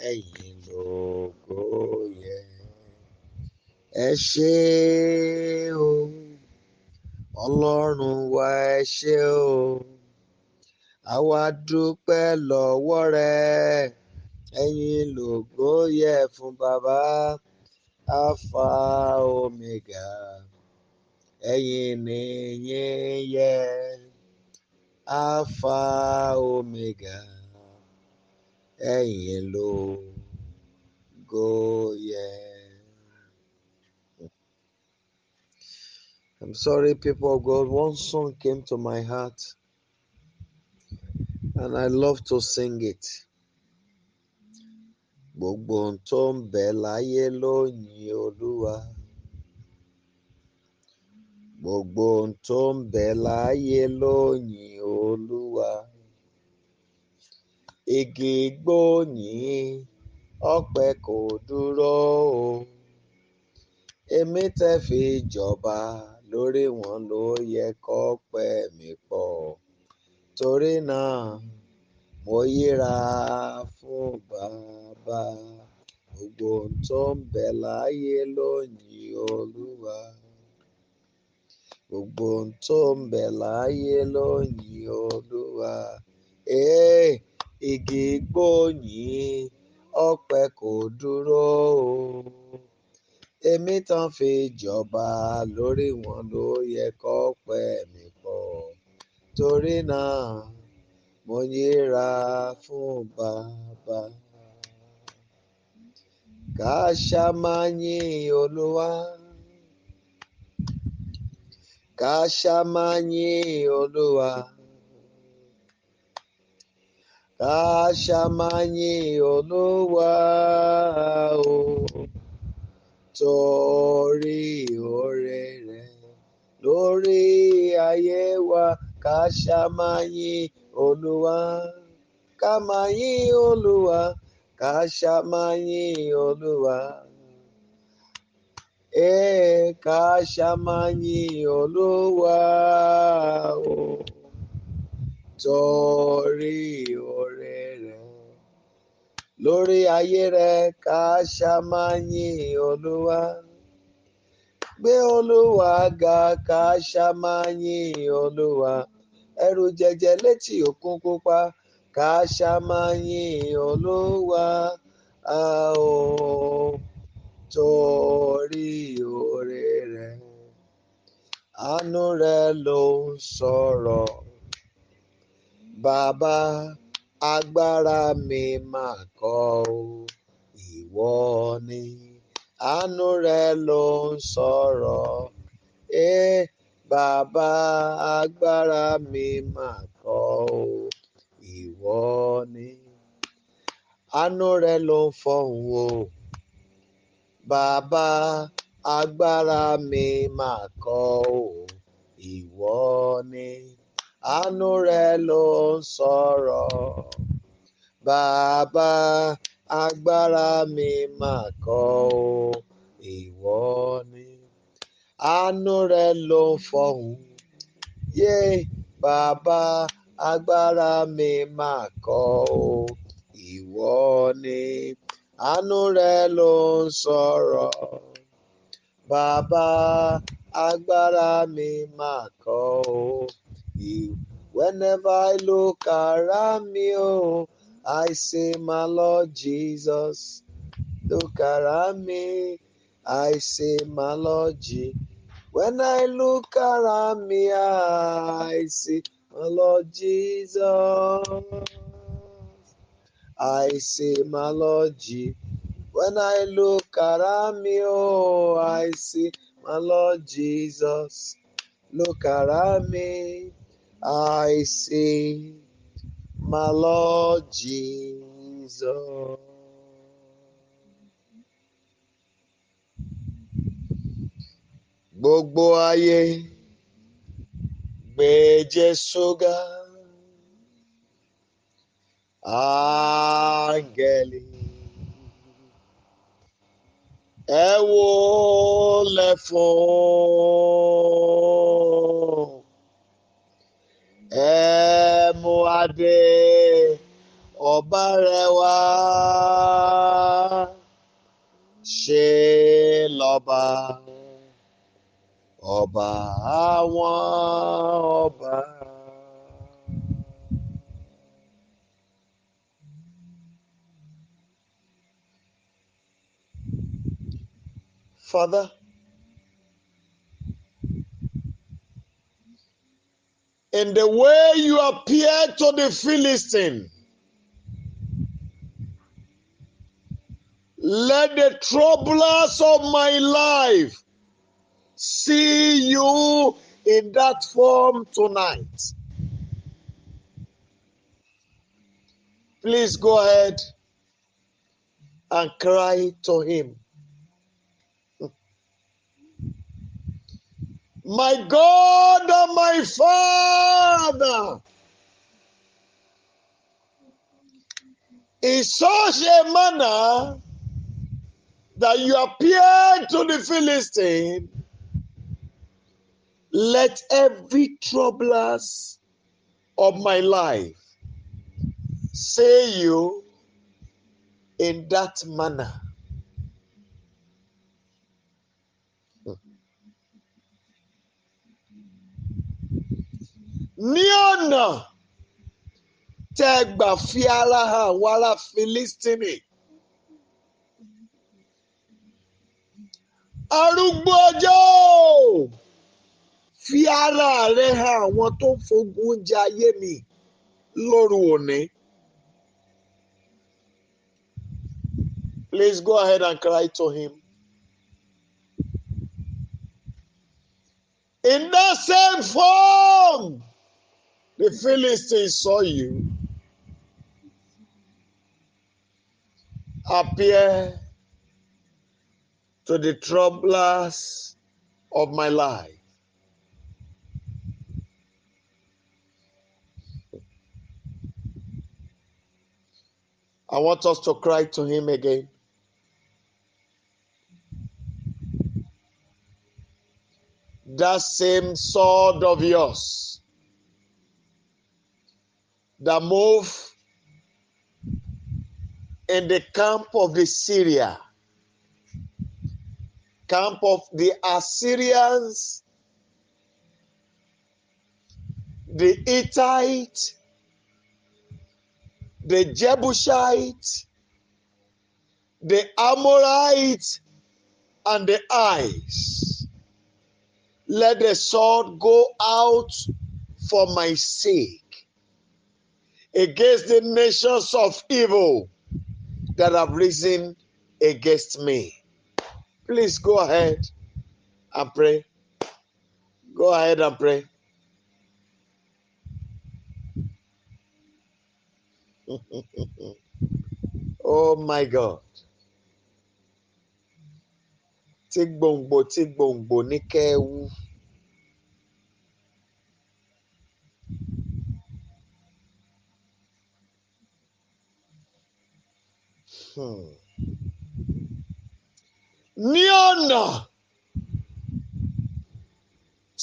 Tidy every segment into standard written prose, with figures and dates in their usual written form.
Ẹ̀yin lógo yẹ. Ẹ ṣé o, Ọlọ́run wa, ẹ ṣé o. Àwa dúpẹ́ lọ́wọ́ rẹ. Ẹ̀yin lógo yẹ fún Bàbá, Alpha Omega. Ẹ̀yin nìyìn yẹ. Alpha Omega. Ẹ̀yin lógo yẹ. I'm sorry, people of God. One song came to my heart, and I love to sing it. Gbogbo ohun tó ń bẹ láyé ló yin Olúwa. Gbogbo ohun tó ń bẹ láyé ló yin Olúwa. Igi igbó yìn, ọ̀pẹ kò dúró o. Èmi tẹ́ fi jọba lórí wọn ló yẹ kọ́pẹ́ mi pọ̀. Torí náà, mo yíra fún Bàbá. Gbogbo ohun tó ń bẹ láyé ló yin Olúwa. Gbogbo ohun tó ń bẹ láyé ló yin Olúwa. Ee, igi igbó yìn, ọ̀pẹ kò dúró o. Èmi tán fi jọba lórí wọn ló yẹ kọ́pẹ́ mi pọ̀. Torí náà, mo yíra fún Bàbá. Ká ṣá máa yìn Olúwa. Ká ṣá máa yìn Olúwa. Ká ṣá máa yìn Olúwa o. Torí oore rẹ̀ lórí ayé wa. Ká ṣá máa yìn Olúwa. Ká máa yìn Olúwa. Ká ṣá máa yìn Olúwa. Ee, ká ṣá máa yìn Olúwa o. Torí oore rẹ̀ lórí ayé rẹ̀, ká ṣá máa yìn Olúwa. Gbé Olúwa ga, ká ṣá máa yìn Olúwa. Ẹrù jẹjẹ létí òkun pupa, ká ṣá máa yìn Olúwa a o. Torí oore rẹ̀, àánú rẹ̀ ló ń sọ̀rọ̀. Bàbá, agbára mi máa kọ́ o, ìwọ ni. Àánú rẹ̀ ló ń sọ̀rọ̀. Ee, Bàbá, agbára mi máa kọ́ o, ìwọ ni. Àánú rẹ̀ ló ń fọhùn o. Bàbá, agbára mi máa kọ́ o, ìwọ ni. Àánú rẹ̀ ló ń sọ̀rọ̀. Bàbá, agbára mi máa kọ́ o, ìwọ ni. Àánú rẹ̀ ló ń fọhùn. Yé, Bàbá, agbára mi máa kọ́ o, ìwọ ni. Àánú rẹ̀ ló ń sọ̀rọ̀. Bàbá, agbára mi máa kọ́ o. Whenever I look around me, oh, I see my Lord Jesus. Look around me, I see my Lord Jesus. When I look around me, I see my Lord Jesus. I see my Lord Jesus. When I look around me, oh, I see my Lord Jesus. Look around me, I see my Lord Jesus. Gbogbo ayé gbé Jésù ga. Áńgẹ́lì, ẹ wólẹ̀ fún. Ẹ mú adé ọba rẹ̀ wá. ọba, ọba àwọn ọba. Father, in the way you appeared to the Philistine, let the troublers of my life see you in that form tonight. Please go ahead and cry to him. My God and my Father, in such a manner that you appeared to the Philistine, let every troublers of my life say you in that manner. Ní ọ̀nà tẹ́ ẹ gbà fi ara hàn àwọn ará Fílístínì. Arúgbó ọjọ́ fi ara rẹ hàn àwọn tó ń fogun ja ayé mi lóru òní. Please go ahead and cry to him. In that same form, the Philistines saw you appear to the troublers of my life. I want us to cry to him again. That same sword of yours that moved in the camp of the Syria, camp of the Assyrians, the Hittite, the Jebusite, the Amorite, and the Ites. Let the sword go out for my sake against the nations of evil that have risen against me. Please go ahead and pray. Go ahead and pray. Oh my God. Tí gbòǹgbò tí gbòǹgbò ní kẹ́ ẹ wú. Ní ọ̀nà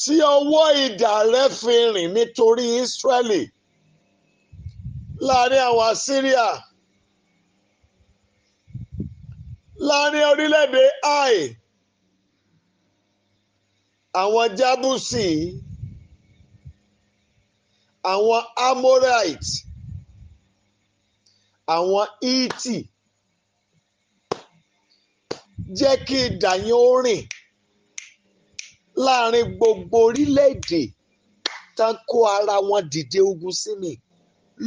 tí ọwọ́ idà rẹ fi rìn nítorí Ísírẹ́lì láàrin àwọn Asíríà, láàrin orílẹ̀-èdè Ai, àwọn Jábúsì, àwọn Amorite, àwọn Hítì, jẹ́ kí idà yẹn ó rìn láàrin gbogbo orílẹ̀-èdè tá ń kó ara wọn dìde ogun sí mi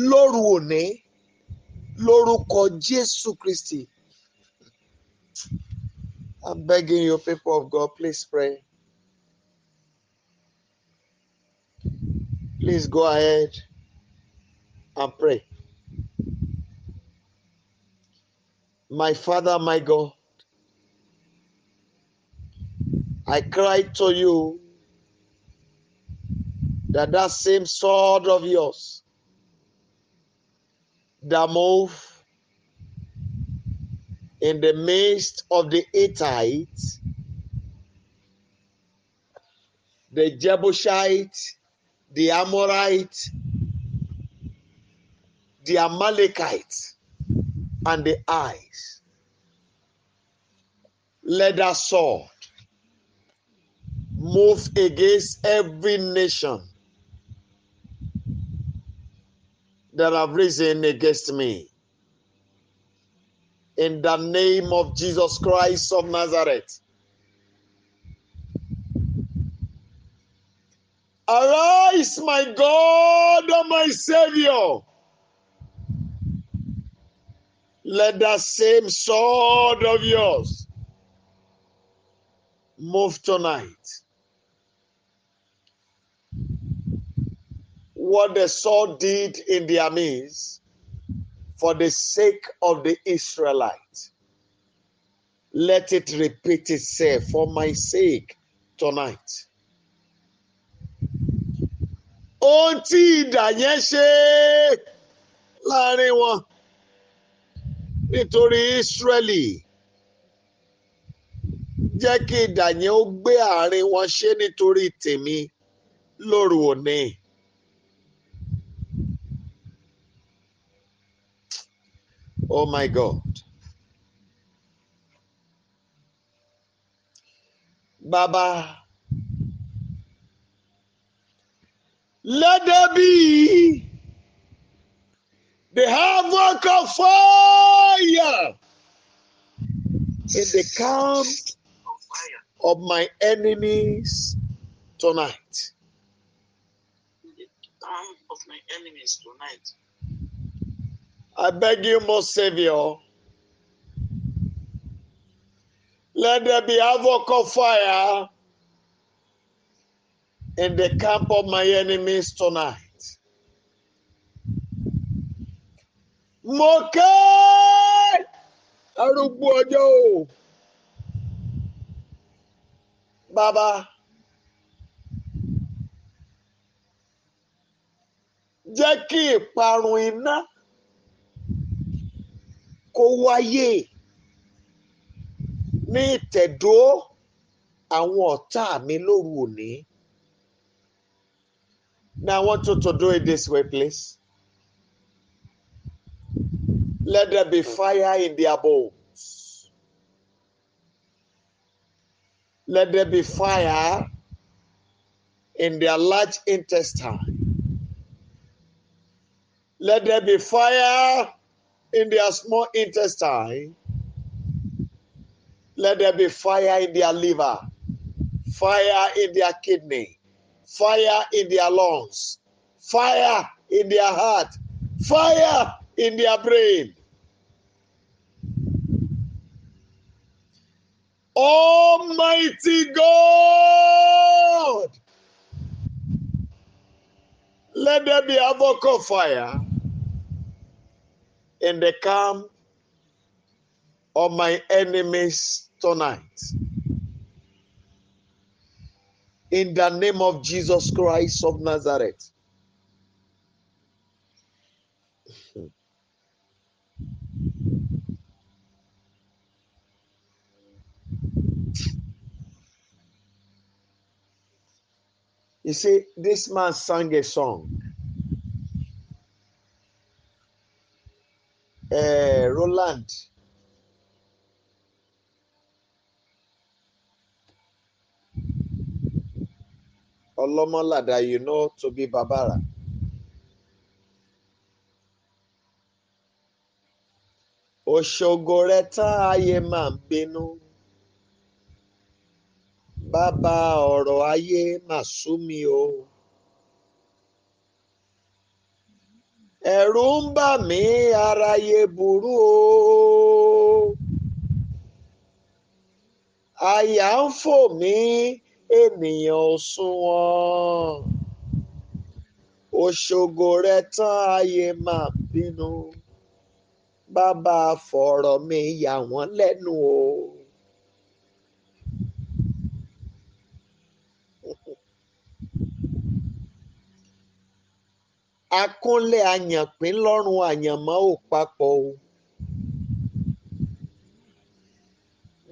lóru òní lórúkọ Jésù Kristi. I'm begging you, people of God, please pray. Please go ahead and pray. My Father, my God, I cry to you that that same sword of yours that move in the midst of the Hittites, the Jebusite, the Amorite, the Amalekite, and the Ites. Let that sword Move against every nation that have risen against me. In the name of Jesus Christ of Nazareth. Arise, my God and my Savior. Let that same sword of yours move tonight. What the sword did in their midst for the sake of the Israelites, let it repeat itself for my sake tonight. Ohun tí idà yẹn ṣe láàrin wọn nítorí Ísírẹ́lì, jẹ́ kí idà yẹn ó gbé àárín wọn ṣe nítorí tèmi lóru òní. Oh my God. Baba, let there be the havoc of fire in the camp of my enemies tonight. In the camp of my enemies tonight. I beg you, most Savior, let there be havoc of fire in the camp of my enemies tonight. Mo ké arúgbó ọjọ́ o. Bàbá, jẹ́ kí ìparun iná kó wáyé ní ìtẹ̀dó àwọn ọ̀tá mi lóru òní. Now I want you to do it this way, please. Let there be fire in their bones. Let there be fire in their large intestine. Let there be fire in their small intestine. Let there be fire in their liver, fire in their kidney, fire in their lungs, fire in their heart, fire in their brain. Almighty God, let there be havoc of fire in the camp of my enemies tonight. In the name of Jesus Christ of Nazareth. You see, this man sang a song. Roland. Olomola, you know to be Barbara. Òṣogbo rẹ̀ tán ayé máa ń bínú. Bàbá ọ̀rọ̀ ayé mà sú mi o. Ẹ̀rù ń bà mí aráyé burú o. Àyà ń fò mí ènìyàn ò sunwọ̀n. Òṣogbo rẹ̀ tán ayé máa bínú. Bàbá fọ̀rọ̀ mi yà wọ́n lẹ́nu o. Akúnlẹ̀ àyànpín lọ́rùn àyànmọ́ ò papọ̀ o.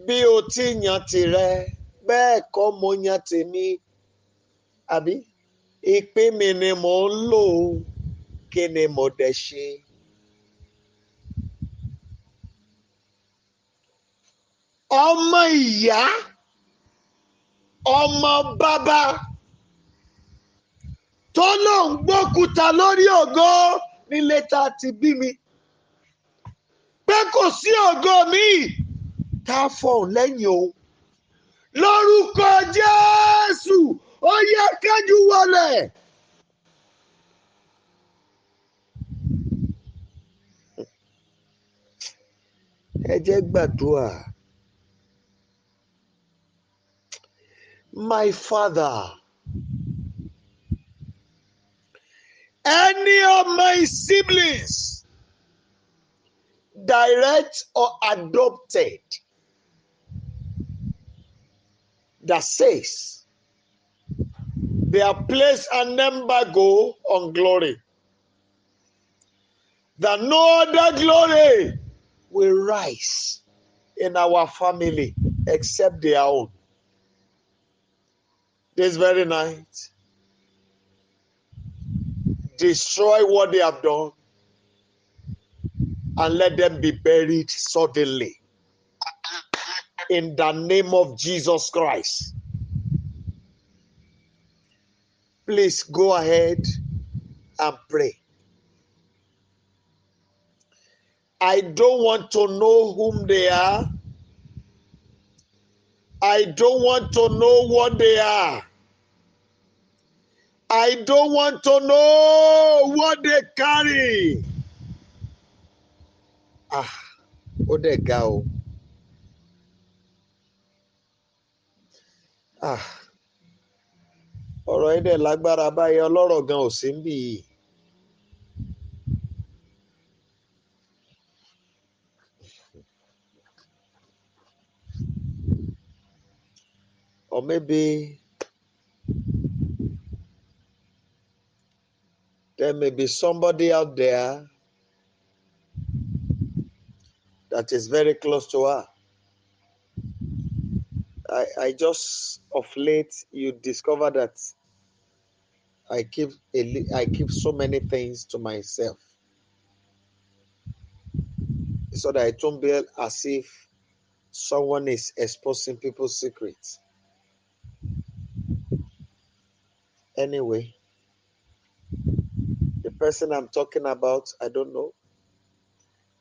Bí o ti yan tìrẹ, bẹ́ẹ̀ kọ́ mo yan tèmi. Àbí ìpín mi ni mò ń lò ó, kí ni mo dẹ̀ ṣe? Ọmọ ìyá Ọmọ bàbá tó lóun gbókúta lórí ògo nílé tá a ti bí mi, pé kò sí ògo míì tá a fọhùn lẹ́yìn òun. Lórúkọ Jésù, ó yẹ kájú wọlé. Ẹ jẹ́ gbàdúrà. My father, any of my siblings, direct or adopted, that says they have placed an embargo on glory, that no other glory will rise in our family except their own. This very night, destroy what they have done and let them be buried suddenly. In the name of Jesus Christ. Please go ahead and pray. I don't want to know whom they are. I don't want to know what they are. I don't want to know what they carry. Ah, ó dẹ̀ ga o. Ah, ọ̀rọ̀ yìí dẹ̀ lágbára báyìí, ọlọ́rọ̀ gan ò sí níbí yìí. Or maybe there may be somebody out there that is very close to her. I just of late you discover that I keep so many things to myself, so that I don't be as if someone is exposing people's secrets. Anyway, the person I'm talking about, I don't know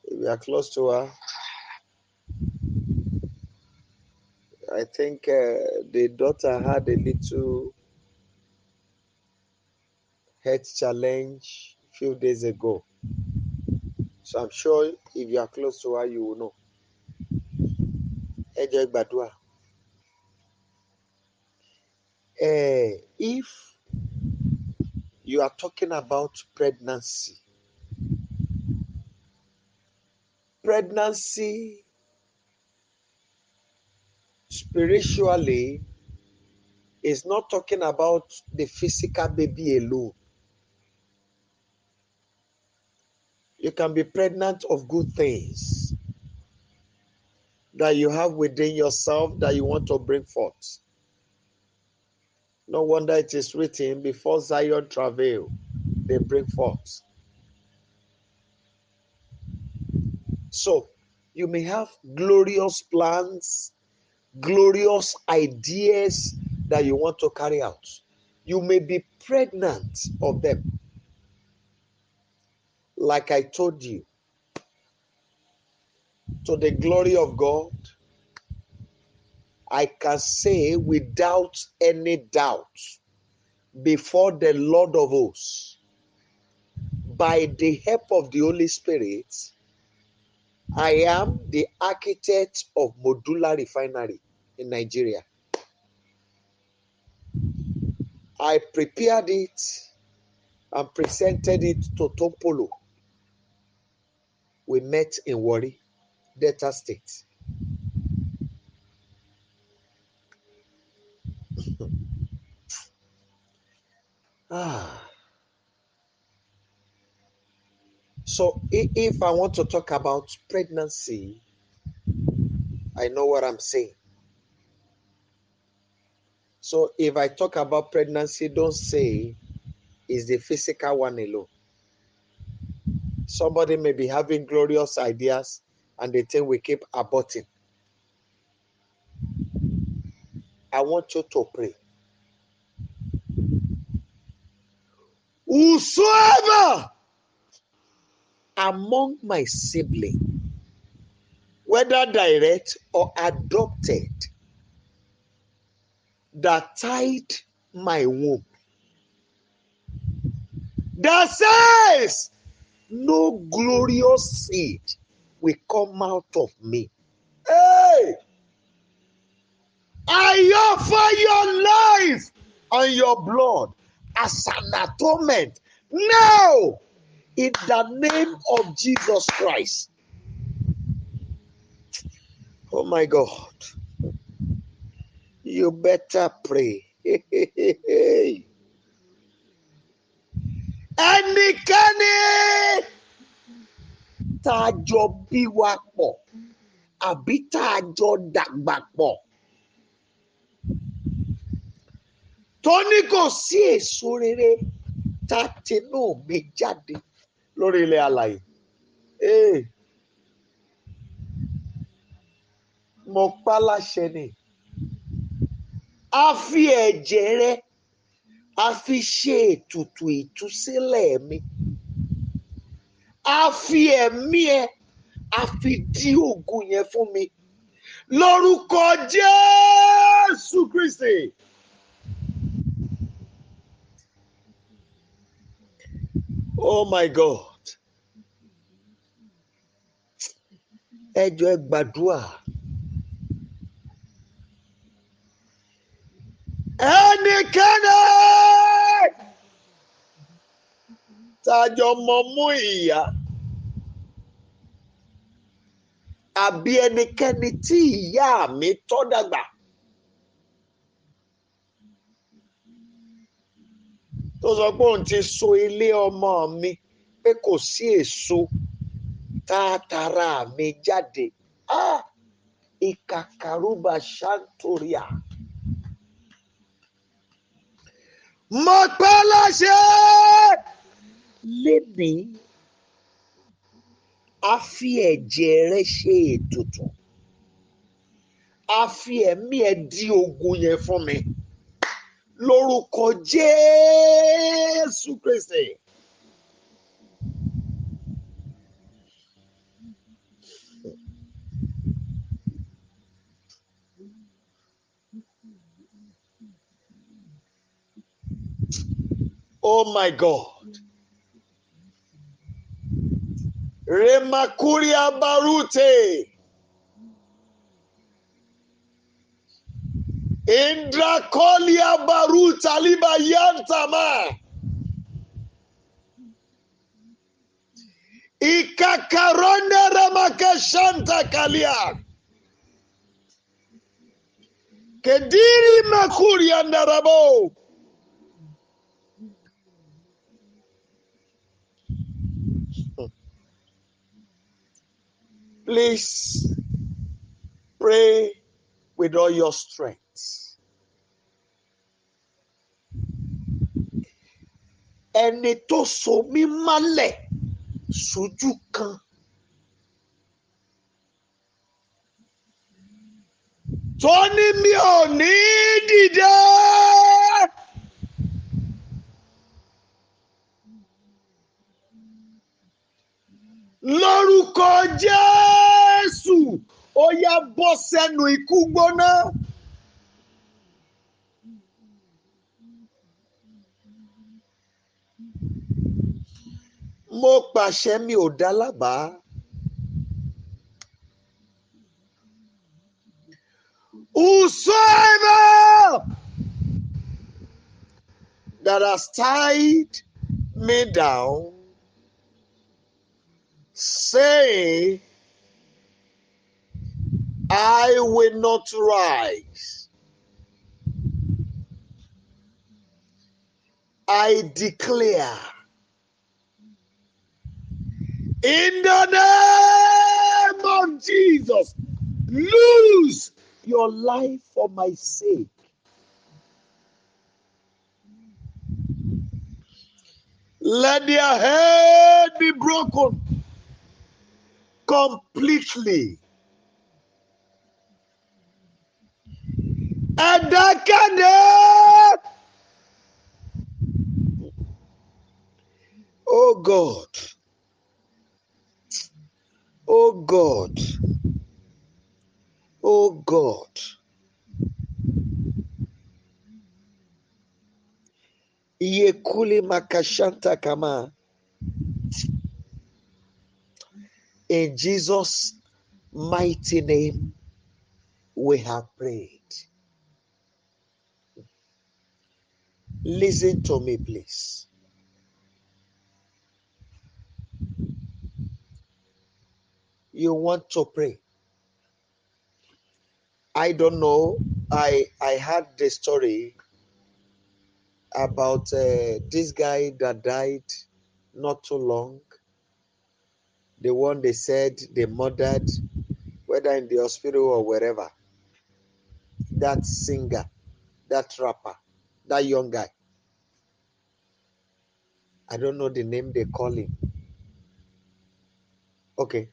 if we are close to her. I think the daughter had a little health challenge a few days ago. So I'm sure if you are close to her, you will know. Ẹ jẹ́ gbàdúrà. If you are talking about pregnancy, pregnancy spiritually is not talking about the physical baby alone. You can be pregnant of good things that you have within yourself that you want to bring forth. No wonder it is written, before Zion travail, they bring forth. So, you may have glorious plans, glorious ideas that you want to carry out. You may be pregnant of them. Like I told you, to the glory of God, I can say without any doubt before the Lord of hosts, by the help of the Holy Spirit, I am the architect of Modular Refinery in Nigeria. I prepared it and presented it to Tompolo. We met in Warri, Delta State. So if I want to talk about pregnancy, I know what I'm saying. So if I talk about pregnancy, don't say it's the physical one alone. Somebody may be having glorious ideas and they think we keep aborting. I want you to pray. Whosoever among my siblings, whether direct or adopted, that tied my womb, that says no glorious seed will come out of me. Hey! I offer your life and your blood as an atonement now, in the name of Jesus Christ. Oh my God. You better pray. Ẹnikẹ́ni tá a jọ bí wa pọ̀ àbí tá a jọ dàgbà pọ̀ tó ní kò sí èso rere tá a tinú mi jáde lórí ilẹ̀ alààyè. Hey. Mo pa láṣẹ ni. A fi ẹ̀jẹ̀ rẹ, a fi ṣe ètùtù ìtúsílẹ̀ mi. A fi ẹ̀mí ẹ, a fi dí ogun yẹn fún mi. Lórúkọ Jésù Kristi. Oh my God. Ẹ jọ̀ọ́ ẹ gbàdúrà. Ẹnikẹ́ni tá a jọ mọ mú ìyá àbí ẹnikẹ́ni tí ìyá mi tọ́ dàgbà tó sọ pé òun ti so ilé ọmọ mi pé kò sí èso tá a tara mi jáde. Ah! Ìkàkàrúbà ṣàǹtóríà. Mo pẹ́ láṣẹ lénìí, a fi ẹ̀jẹ̀ rẹ ṣe ètùtù, a fi ẹ̀mí ẹ dí ogun yẹn fún mi lórúkọ Jésù Kristi. Oh my God. Remakuria barute. Indrakolia baruta liba yantama. Ikakaronde ramakashanta kalia. Kediri makuria ndarabo. Please pray with all your strength. Ẹni tó so mí mọ́lẹ̀ sójú kan. Tó ní mi ò ní dìde. Lórúkọ Jésù, ó yá bọ́ sẹ́nu ikú gbóná. Mo pàṣẹ mi ò dá lábàá. Whosoever that has tied me down, saying, I will not rise. I declare in the name of Jesus, lose your life for my sake. Let their head be broken completely. Ẹ Ẹ̀dákẹ́dẹ́. Oh God. Oh God. Oh God. Yekuli makashanta kama. In Jesus' mighty name, we have prayed. Listen to me, please. You want to pray. I don't know. I heard the story about this guy that died not too long. The one they said they murdered, whether in the hospital or wherever. That singer, that rapper, that young guy. I don't know the name they call him. Okay.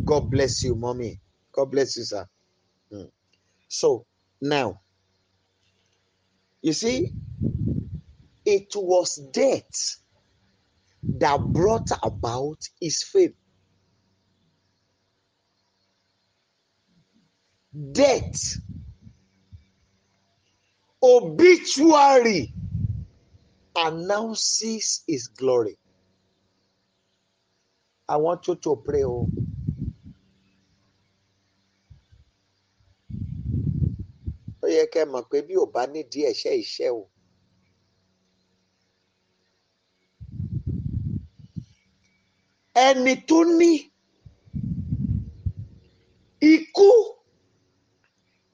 God bless you, mommy. God bless you, sir. So, now, you see, it was death that brought about his fame. Death. Obituary announces his glory. I want you to pray. Oh. Ó yẹ kẹ́ mọ̀ pé bí ò bá nídìí ẹ̀ṣẹ̀ iṣẹ́ o. Ẹni tó ní ikú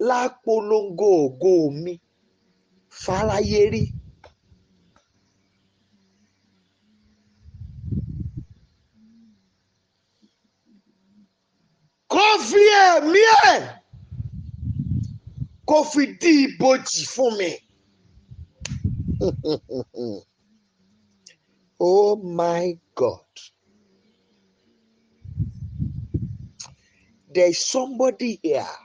lápolongo ògo mi fáráyé rí. Kó fi ẹ̀mí ẹ̀ kó fi dí ibojì fún mi. Oh my God. There is somebody here.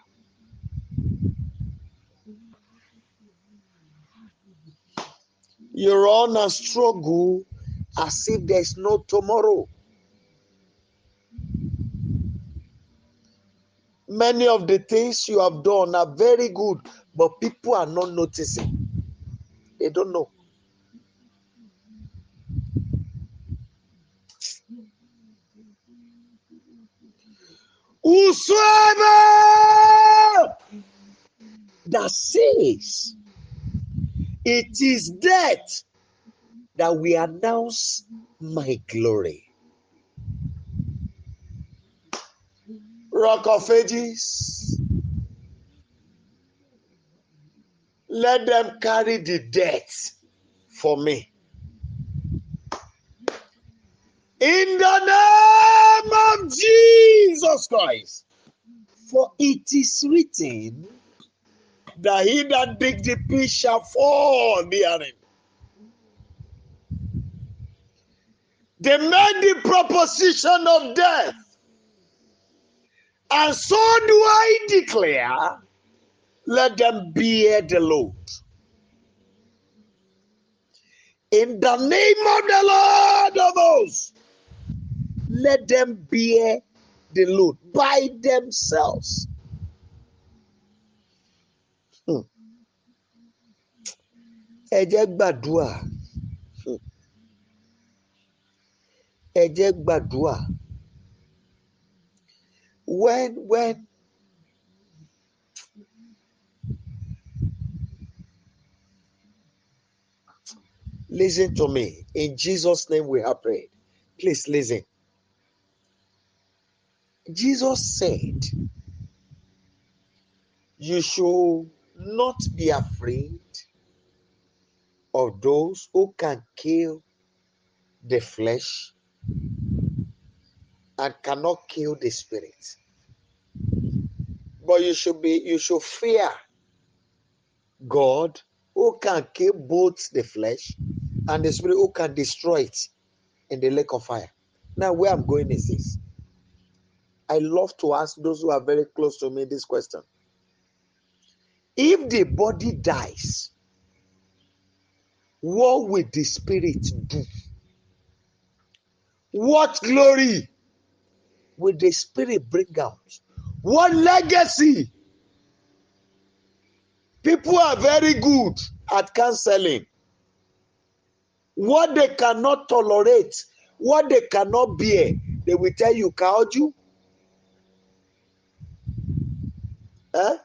You're on a struggle as if there's no tomorrow. Many of the things you have done are very good, but people are not noticing. They don't know. Whosoever that says it is death that we announce my glory. Rock of Ages, let them carry the death for me. In the name of Jesus Christ, for it is written that he that digs the pit shall fall therein. They made the proposition of death, and so do I declare, let them bear the load. In the name of the Lord of hosts, let them bear the load by themselves. Ẹ jẹ́ gbàdúà. Ẹ jẹ́ gbàdúà. When listen to me. In Jesus' name we have prayed. Please listen. Jesus said, you should not be afraid of those who can kill the flesh and cannot kill the spirit. But you should fear God who can kill both the flesh and the spirit, who can destroy it in the lake of fire. Now, where I'm going is this. I love to ask those who are very close to me this question. If the body dies, what will the spirit do? What glory will the spirit bring out? What legacy? People are very good at counseling. What they cannot tolerate, what they cannot bear, they will tell you, Kaoju. Huh?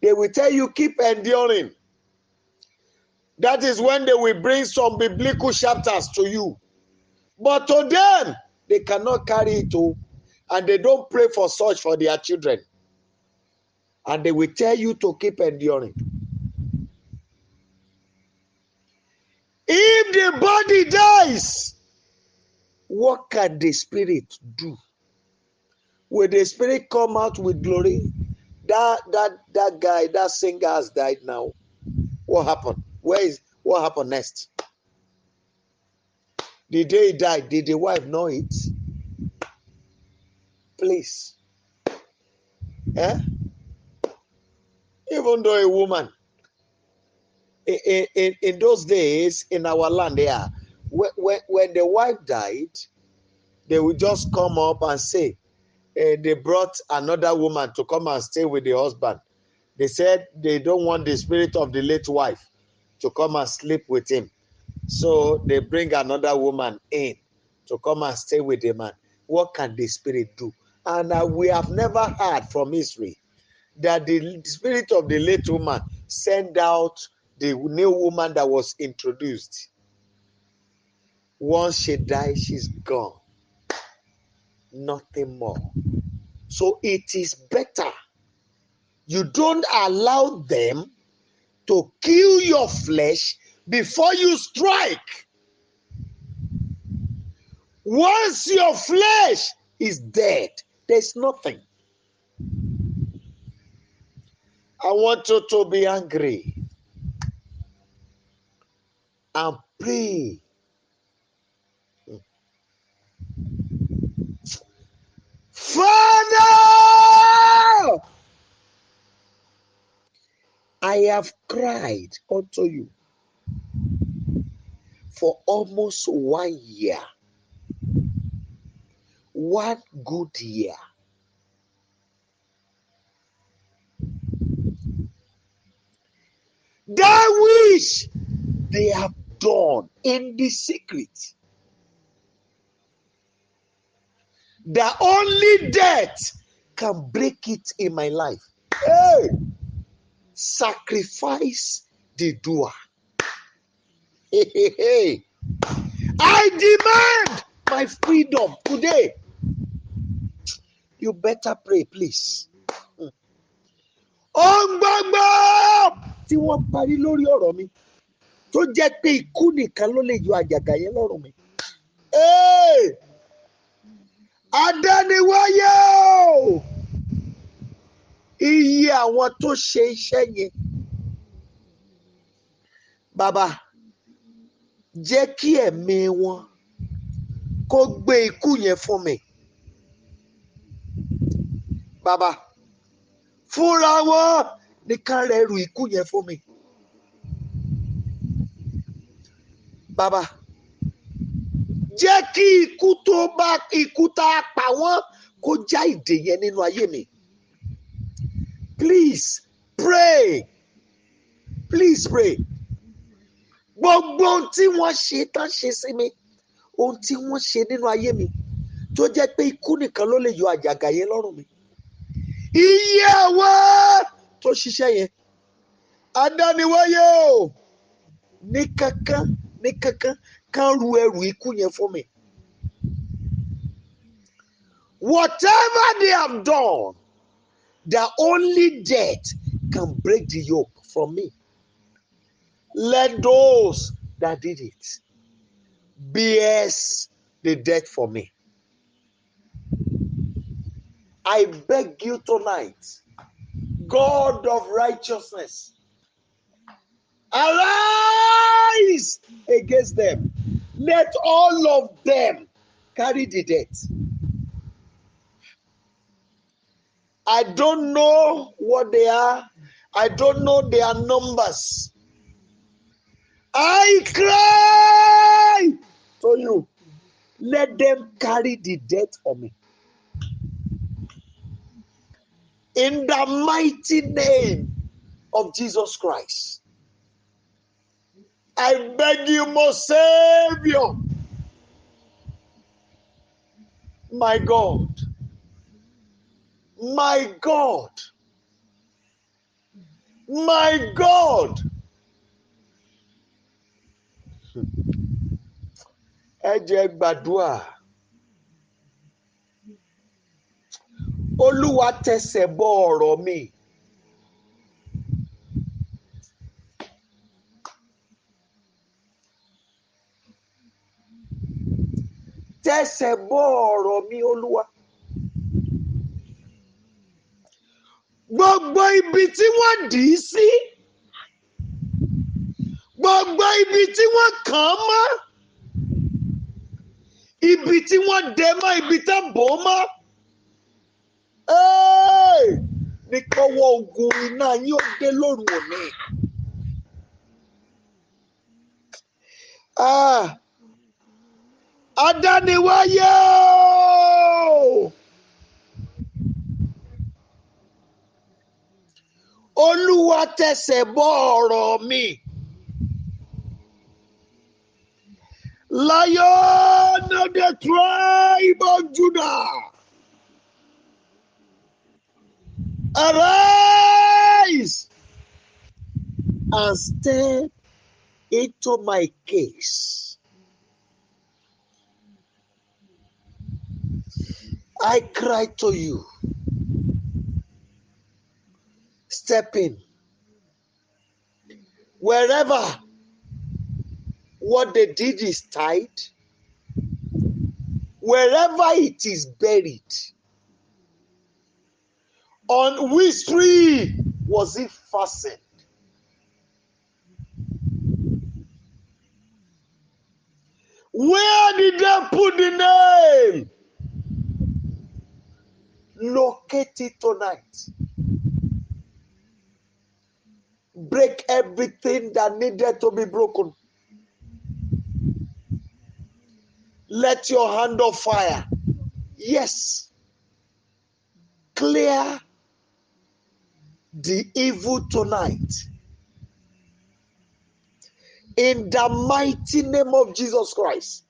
They will tell you, keep enduring. That is when they will bring some biblical chapters to you. But to them, they cannot carry it to, and they don't pray for such for their children. And they will tell you to keep enduring. If the body dies, what can the spirit do? Will the spirit come out with glory? That guy, that singer has died now. What happened? What happened next? The day he died, did the wife know it? Please. Eh? Even though a woman, in those days, in our land here, when the wife died, they would just come up and say, they brought another woman to come and stay with the husband. They said they don't want the spirit of the late wife to come and sleep with him. So they bring another woman in to come and stay with the man. What can the spirit do? And we have never heard from history that the spirit of the late woman sent out the new woman that was introduced. Once she dies, she's gone. Nothing more. So it is better you don't allow them to kill your flesh before you strike. Once your flesh is dead, there's nothing. I want you to be angry and pray. Father, I have cried unto you for almost 1 year. 1 good year. That which they have done in the secret, the only death can break it in my life. Hey! Sacrifice the doer. Hey, hey, hey. I demand my freedom today. You better pray, please. Ohun gbogbo tí wọ́n parí lórí ọ̀rọ̀ mi tó jẹ́ pé ikú nìkan ló lè yọ àjàgà yẹn lọ́rùn mi. Hey! Adániwáyé o! Iye àwọn tó ṣe iṣẹ́ yẹn. Bàbá, jẹ́ kí ẹ̀mí wọn kó gbé ikú yẹn fún mi. Bàbá, fúnra wọn ní ká rẹrù ikú yẹn fún mi. Bàbá, jẹ́ kí ikú tó bá ikú tá a pa wọ́n kó já ìdè yẹn nínú ayé mi. Please pray. Please pray. Gbogbo ohun tí wọ́n ṣe tán ṣe sí mi, ohun tí wọ́n ṣe nínú ayé mi, tó jẹ́ pé ikú nìkan ló lè yọ àjàgà yẹn lọ́rùn mi. Iye àwọn tó ṣiṣẹ́ yẹn, adániwáyé o, ní kankan ní kankan kan ru ẹrù ikú yẹn fún mi. Whatever they have done, the only death can break the yoke from me. Let those that did it bear the death for me. I beg you tonight, God of righteousness, arise against them. Let all of them carry the death. I don't know what they are. I don't know their numbers. I cry to you. Let them carry the death for me. In the mighty name of Jesus Christ, I beg you, most Savior, my God, my God, my God. Ẹ jẹ́ gbàdúrà. Olúwa tẹsẹ̀ bọ ọ̀rọ̀ mi. Tẹsẹ̀ bọ ọ̀rọ̀ mi, Olúwa. Gbogbo ibi tí wọ́n dì í sí. Gbogbo ibi tí wọ́n kàn án mọ́. Ibi tí wọ́n dẹ mọ́, ibi tán bò ó mọ́. Ní kọ́wọ́ ogun iná yín ó dé lóru òní. Adániwáyé o! Olúwa tẹsẹ̀ bọ ọ̀rọ̀ mi. Lion of the tribe of Judah, arise and step into my case. I cry to you. Step in. Wherever what they did is tied, wherever it is buried, on which tree was it fastened? Where did they put the nail? Locate it tonight. Break everything that needed to be broken. Let your hand of fire, yes, clear the evil tonight. In the mighty name of Jesus Christ.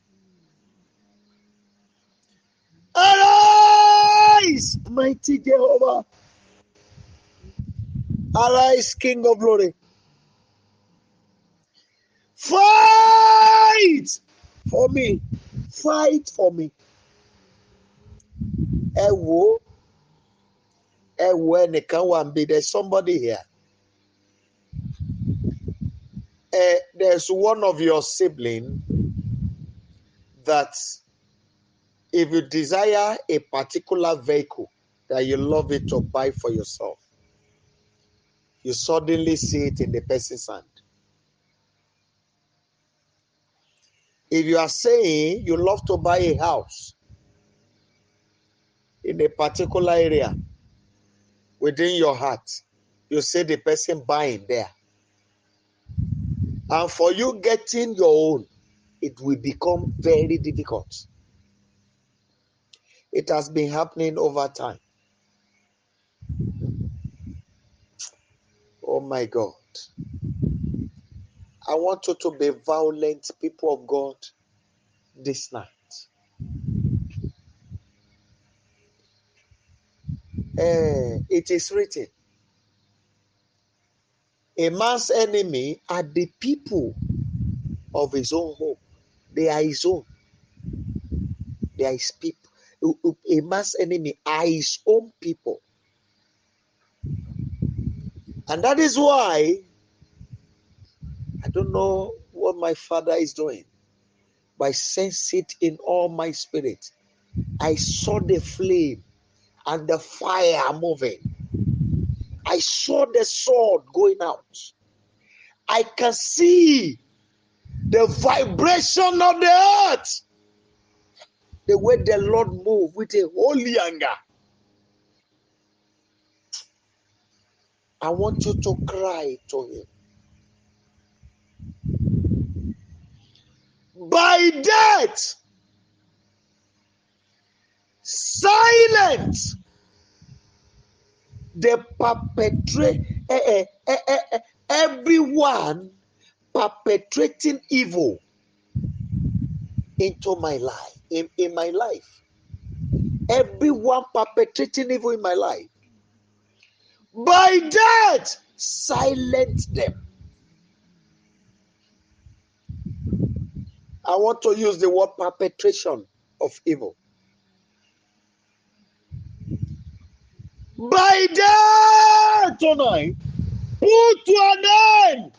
Arise, mighty Jehovah. Arise, King of glory. Fight for me. Fight for me. Ẹ wo, ẹ wo ẹnìkan wà níbí. There's somebody here. There's one of your sibling that if you desire a particular vehicle that you love it to buy for yourself, you suddenly see it in the person's hand. If you are saying you love to buy a house in a particular area within your heart, you see the person buying there. And for you getting your own, it will become very difficult. It has been happening over time. Oh my God. I want you to be violent, people of God, this night. It is written, a man's enemy are the people of his own home. They are his own. They are his people. A man's enemy are his own people. And that is why I don't know what my father is doing, but I sense it in all my spirit. I saw the flame and the fire moving. I saw the sword going out. I can see the vibration of the earth. The way the Lord moved with a holy anger. I want you to cry to him. By death, silent the perpetrate everyone perpetrating evil into my life, in my life. Everyone perpetrating evil in my life. By death, silence them. I want to use the word perpetration of evil. By death tonight, put to an end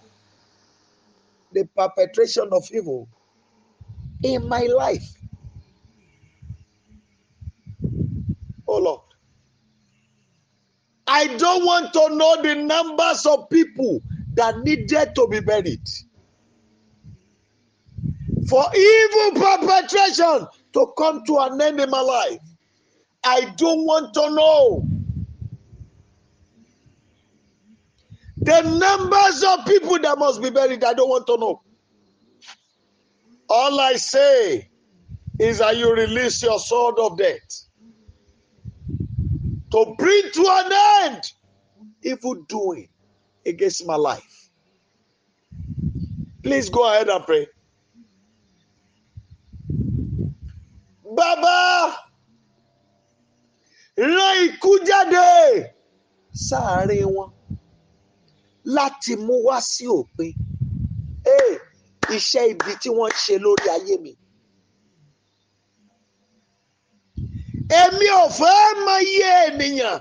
the perpetration of evil in my life. Oh Lord, I don't want to know the numbers of people that needed to be buried for evil perpetration to come to an end in my life. I don't want to know the numbers of people that must be buried. I don't want to know. All I say is that you release your sword of death to bring to an end evil doing against my life. Please go ahead and pray. Baba, rán ikú jáde sáàárín wọn láti mú wá sí òpin iṣẹ́ ibi tí wọ́n ń ṣe lórí ayé mi. Èmi ò fẹ́ mọ iye ènìyàn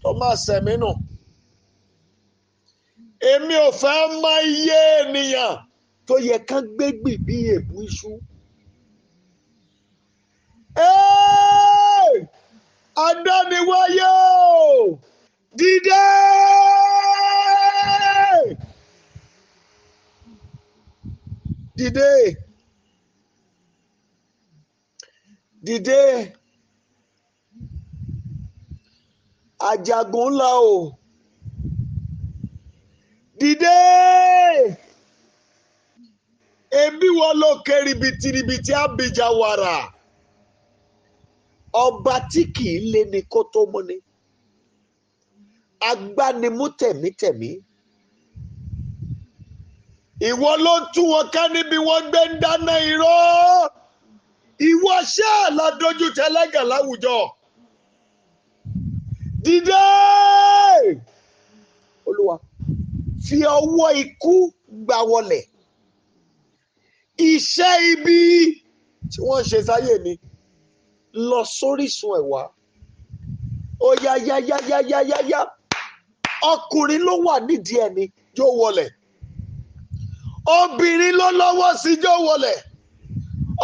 tó máa sẹ̀mí nù. Èmi ò fẹ́ mọ iye ènìyàn tó yẹ kán gbé gbì bí èbú iṣu. Adániwáyé o, dìde! Dìde! Dìde! Ajagun ńlá o, dìde! Ebi wọn ló ké ribitiribi abìjà wàrà. Ọba tí kìí lé ni kó tó mú ni. Agbánimú tẹ̀mítẹ̀mí. Ìwọ ló ń tú wọn ká níbi wọ́n gbé ń dáná irọ́. Ìwọ ṣáà la dojú tẹlẹ́gàn láwùjọ. Dìde! Olúwa, fi ọwọ́ ikú gbà wọlẹ̀. Iṣẹ́ ibi tí wọ́n ṣe sáyé mi lọ sórísun ẹ̀wá. Ó yá yá yá yá yá yá yá. Ọkùnrin ló wà nídìí ẹni yóò wọlẹ̀. Obìnrin ló lọ́wọ́ sí yóò wọlẹ̀.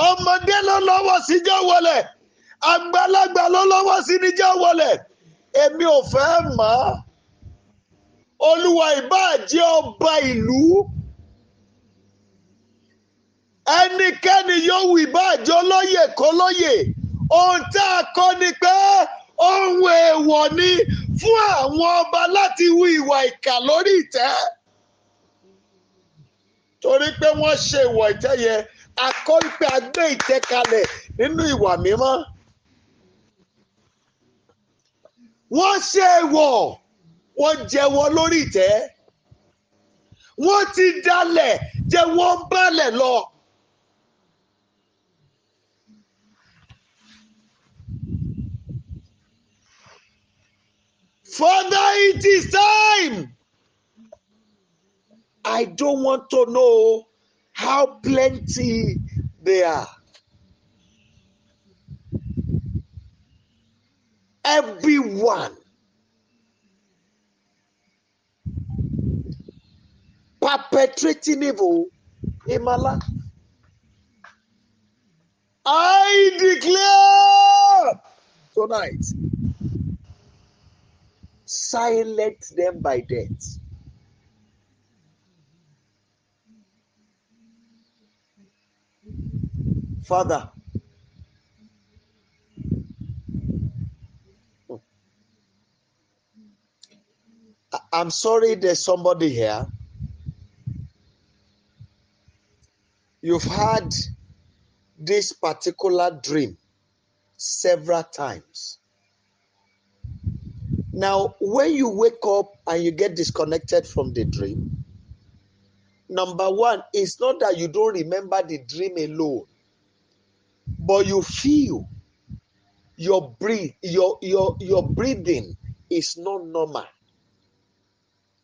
Ọmọdé ló lọ́wọ́ sí yóò wọlẹ̀. Àgbàlagbà ló lọ́wọ́ sí ní yóò wọlẹ̀. Èmi ò fẹ́ mọ̀. Olúwa, ìbáà jẹ́ ọba ìlú. Ẹnikẹ́ni yóò wù ìbáà jẹ́ olóyè kólóyè. Ohun tá a kọ́ ni pé ohun èèwọ̀ ni fún àwọn ọba láti hu ìwà ìkà lórí ìtẹ́. Torí pé wọ́n ṣe ìwà ìtẹ́ yẹn, a kọ́ pé a gbé ìtẹ́ kalẹ̀ nínú ìwà mímọ́. Wọ́n ṣe èèwọ̀, wọ́n jẹ́wọ́ lórí ìtẹ́. Wọ́n ti dalẹ̀, jẹ́ wọ́n balẹ̀ lọ. Father, it is time. I don't want to know how plenty they are. Everyone perpetrating evil in my life. I declare tonight, silence them by death. Father, I'm sorry, there's somebody here. You've had this particular dream several times. Now, when you wake up and you get disconnected from the dream, number one, it's not that you don't remember the dream alone, but you feel your breath, your breathing is not normal.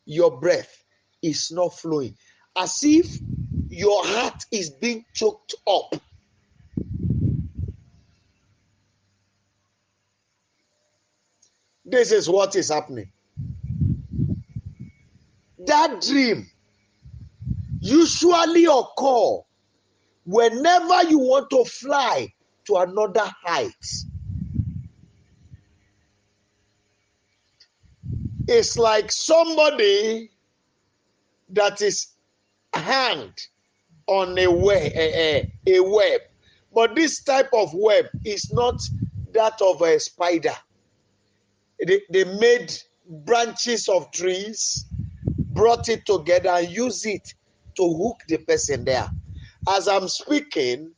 Your breath is not flowing, as if your heart is being choked up. This is what is happening. That dream usually occurs whenever you want to fly to another height. It's like somebody that is hanged on a web. But this type of web is not that of a spider. They made branches of trees, brought it together and used it to hook the person there. As I'm speaking,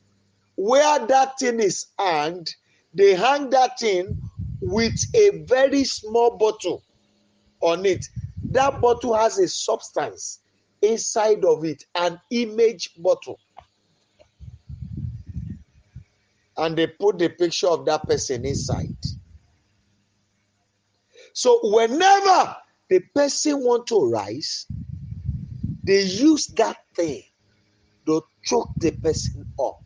where that thing is hanged, they hang that thing with a very small bottle on it. That bottle has a substance inside of it, an image bottle. And they put the picture of that person inside. So whenever the person wants to rise, they use that thing to choke the person up.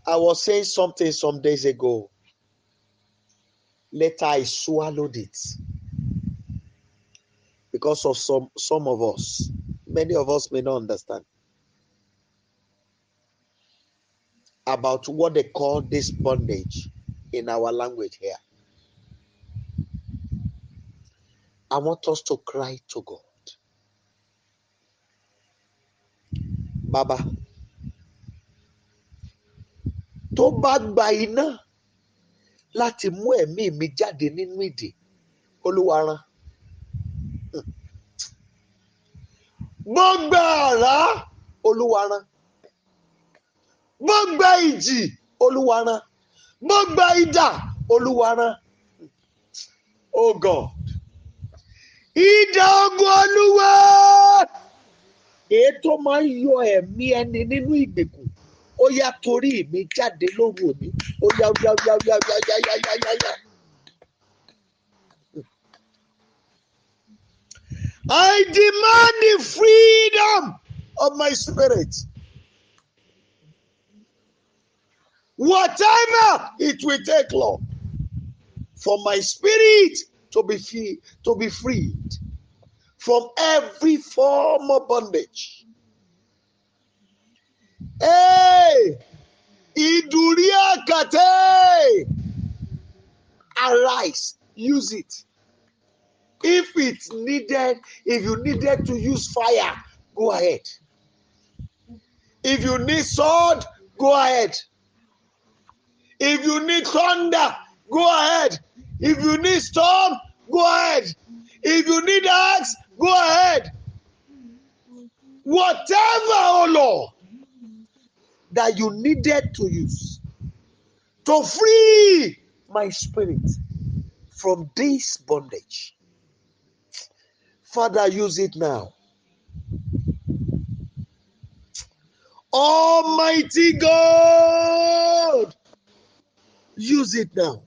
I was saying something some days ago. Later, I swallowed it because of some of us. Many of us may not understand about what they call this bondage in our language here. I want us to cry to God. Baba, tó bá gba iná láti mú ẹ̀mí mi jáde nínú ìdè, Olúwa rán. Bó gba àrá, Olúwa rán. Bó gba ìjì, Olúwa rán. Bó gba idà, Olúwa rán. Oh God. Idà ogun Olúwa. Èyí tó máa ń yọ ẹ̀mí ẹni nínú ìgbèkùn, ó yá torí mi jáde lóru òní. Ó yá, ó yá, ó yá, ó yá, ó yá, yá, yá, yá, yá. I demand the freedom of my spirit. Whatever it will take, Lord, for my spirit to be free, to be freed from every form of bondage. Hey, Iduriakate, arise, use it. If it's needed, if you needed to use fire, go ahead. If you need sword, go ahead. If you need thunder, go ahead. If you need storm, go ahead. If you need axe, go ahead. Whatever, oh Lord, that you needed to use to free my spirit from this bondage, Father, use it now. Almighty God, use it now.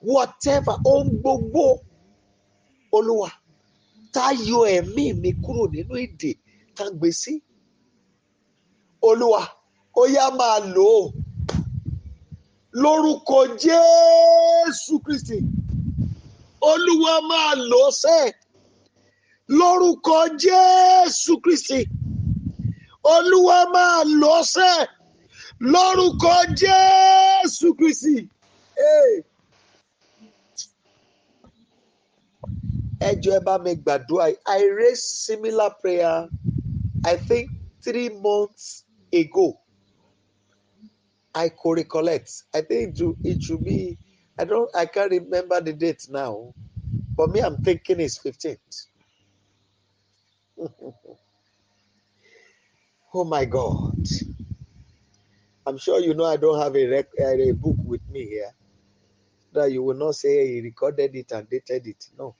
Whatever, ohun gbogbo, Olúwa, tá yọ ẹ̀mí mi kúrò nínú ìdè tá ń gbé sí. Olúwa, ó yá máa lò ó. Lórúkọ Jésù Kristi. Olúwa máa lò ó sẹ́. Lórúkọ Jésù Kristi. Olúwa máa lò ó sẹ́. Lórúkọ Jésù Kristi. Hey. Ẹ jọ̀ọ́ ẹ bá mi gbàdúrà. I raised similar prayer, I think 3 months ago. I could recollect. I think it should be, I can't remember the date now. But me, I'm thinking it's 15th. Oh my God. I'm sure you know I don't have a book with me here. That you will not say he recorded it and dated it. No.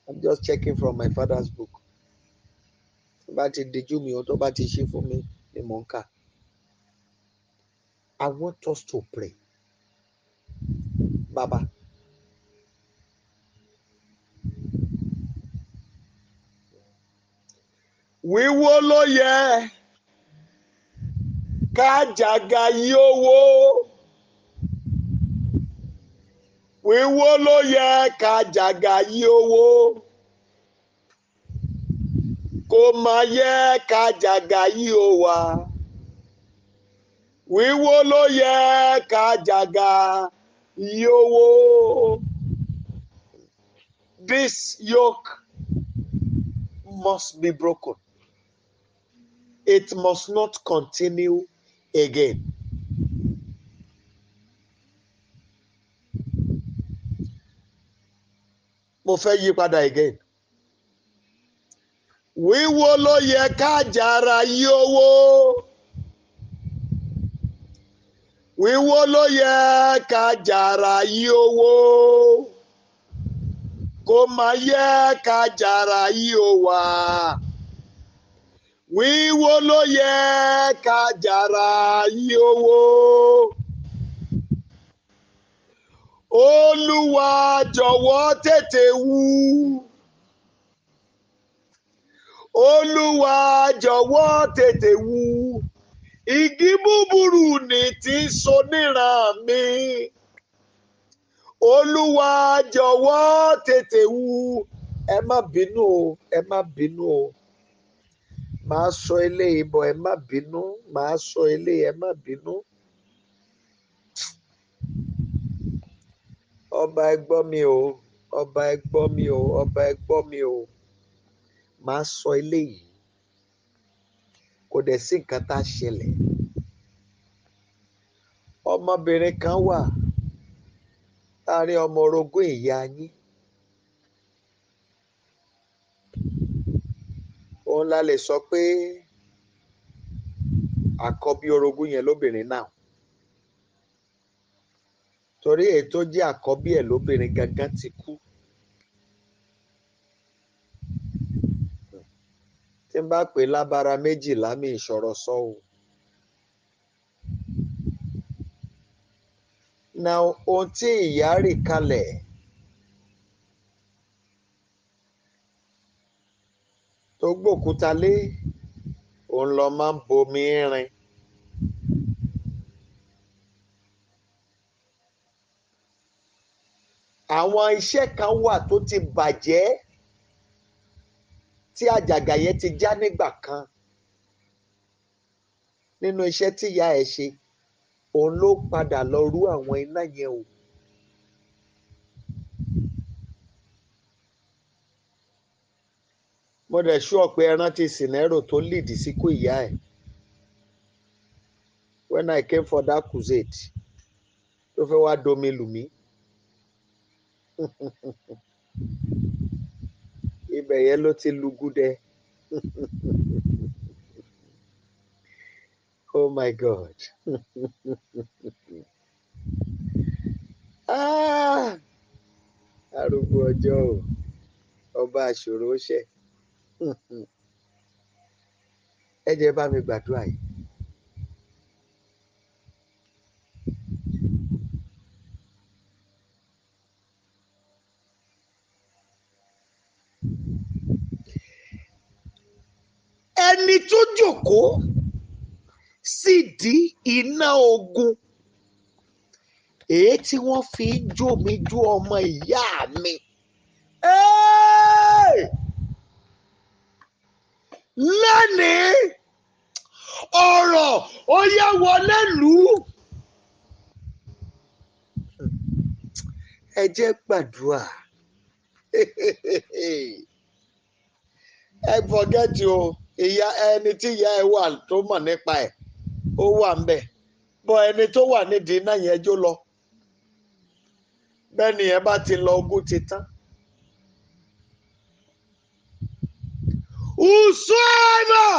I'm just checking from my father's book. Bá ti dijú mi, ohun tó bá ti ṣe fún mi ni mò ń kà. I want us to pray. Baba. Wíwó ló yẹ kájàgà yí owó. Wíwó ló yẹ kájàgà yí owó. Kò má yẹ kájàgà yí ó wà. Wíwó ló yẹ kájàgà yí owó. This yoke must be broken. It must not continue again. Mo fẹ́ yí padà again. Wíwó ló yẹ kájàra yí owó. Wíwó ló yẹ kájàra yí owó. Kò má yẹ kájàra yí ó wà. Wíwó ló yẹ kájàra yí owó. Olúwa jọ̀wọ́ tètè wú. Olúwa jọ̀wọ́ tètè wú. Igi búburú ni tí ń so níran mi. Olúwa jọ̀wọ́ tètè wú. Ẹ má bínú o, ẹ má bínú o. Màá sọ eléyìí bọ̀, ẹ má bínú. Màá sọ eléyìí, ẹ má bínú. Ọba ẹ gbọ́ mi o, ọba ẹ gbọ́ mi o, ọba ẹ gbọ́ mi o. Màá sọ eléyìí. Kò dẹ̀ sí nǹkan tá a ṣẹlẹ̀. Ọmọbìnrin kan wà láàrin ọmọ orogún ìyá yín. Òun la lè sọ pé àkọ́bí orogún yẹn lóbìnrin náà. Torí èyí tó jẹ́ àkọ́bí ẹ̀ lóbìnrin gangan ti kú. Tí n bá pè lábára méjìlá mi ìṣòro sọ o. Now, ohun tí ìyá rì kalẹ̀ tó gbòkúta lé, òun lọ máa ń bomi rin. Àwọn iṣẹ́ kan wà tó ti bàjẹ́ tí àjàgà yẹn ti já nígbà kan. Nínú iṣẹ́ tí ìyá ẹ̀ ṣe, òun ló padà lọ rú àwọn iná yẹn o. Mo dẹ̀ sure pé ẹ rántí scenario tó lead síkú ìyá ẹ̀. When I came for that crusade, tó fẹ́ wá domi lù mí. Ibẹ̀ yẹn ló ti lugudẹ. Oh my God. Ah! Arúgbó ọjọ́ o, ọba àṣòro ṣẹ. Ẹ jẹ́ bá mi gbàdúrà yìí. Ẹni tó jókòó sì di iná ogun èyí tí wọ́n fi ń jó mi jó ọmọ ìyá mi. Hey! Lẹ́nìí, ọ̀rọ̀ ó yá wọlé lù ú. Ẹ jẹ́ gbàdúrà. Ẹ forget o, Ìyá ẹni tí ìyá ẹ wà tó mọ̀ nípa ẹ̀, ó wà ńbẹ̀. Bọ́ ẹni tó wà nídìí iná yẹn jó lọ. Bẹ́ẹ̀ ni ẹ bá ti lọ, ogun ti tán. Whosoever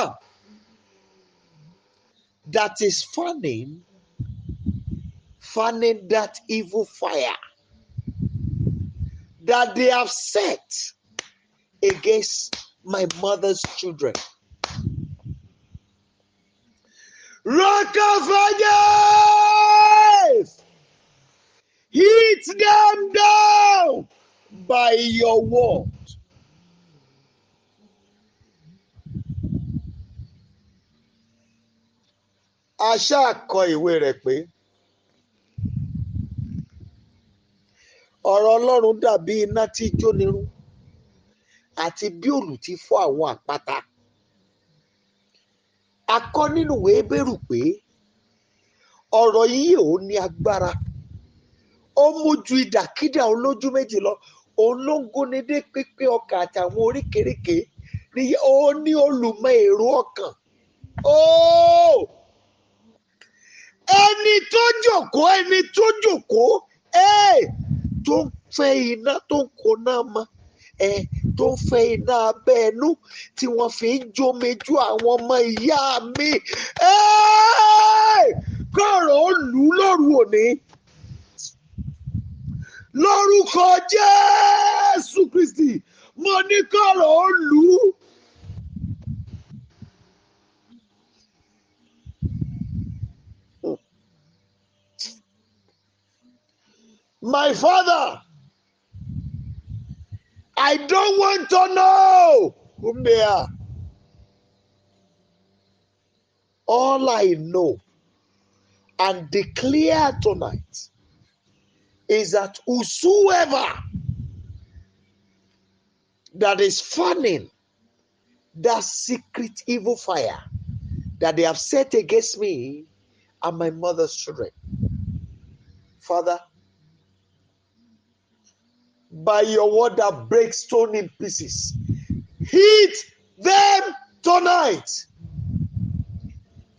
that is fanning that evil fire that they have set against my mother's children, Rock of Ages, hit them down by your word. A ṣáà kọ ìwé rẹ̀ pé ọ̀rọ̀ Ọlọ́run dàbí iná tí jónirun àti bí òòlù tí fọ́ àwọn àpáta. A kọ nínú ìwé Hébérù pé ọ̀rọ̀ yìí ò ní agbára. Ó mú ju idàkídà olójú méjì lọ. Òun ló ń gúnni dé pípé ọkàn àtàwọn oríkèéríkèé. Ó ní olùmọ̀ èrò ọkàn. Oh! Ẹni tó jókòó, ẹni tó jókòó, tó ń fẹ́ iná, tó ń koná mọ́, tó ń fẹ́ iná abẹ́ ẹnu tí wọ́n fi ń jómejú àwọn ọmọ ìyá mi. Kọ̀rọ̀ ó lù ú lóru òní. Lórúkọ Jésù Kristi, mo ní kọ̀rọ̀ ó lù ú. My father, I don't want to know whom they are. All I know and declare tonight is that whosoever that is fanning that secret evil fire that they have set against me and my mother's children, Father, by your word that breaks stone in pieces, hit them tonight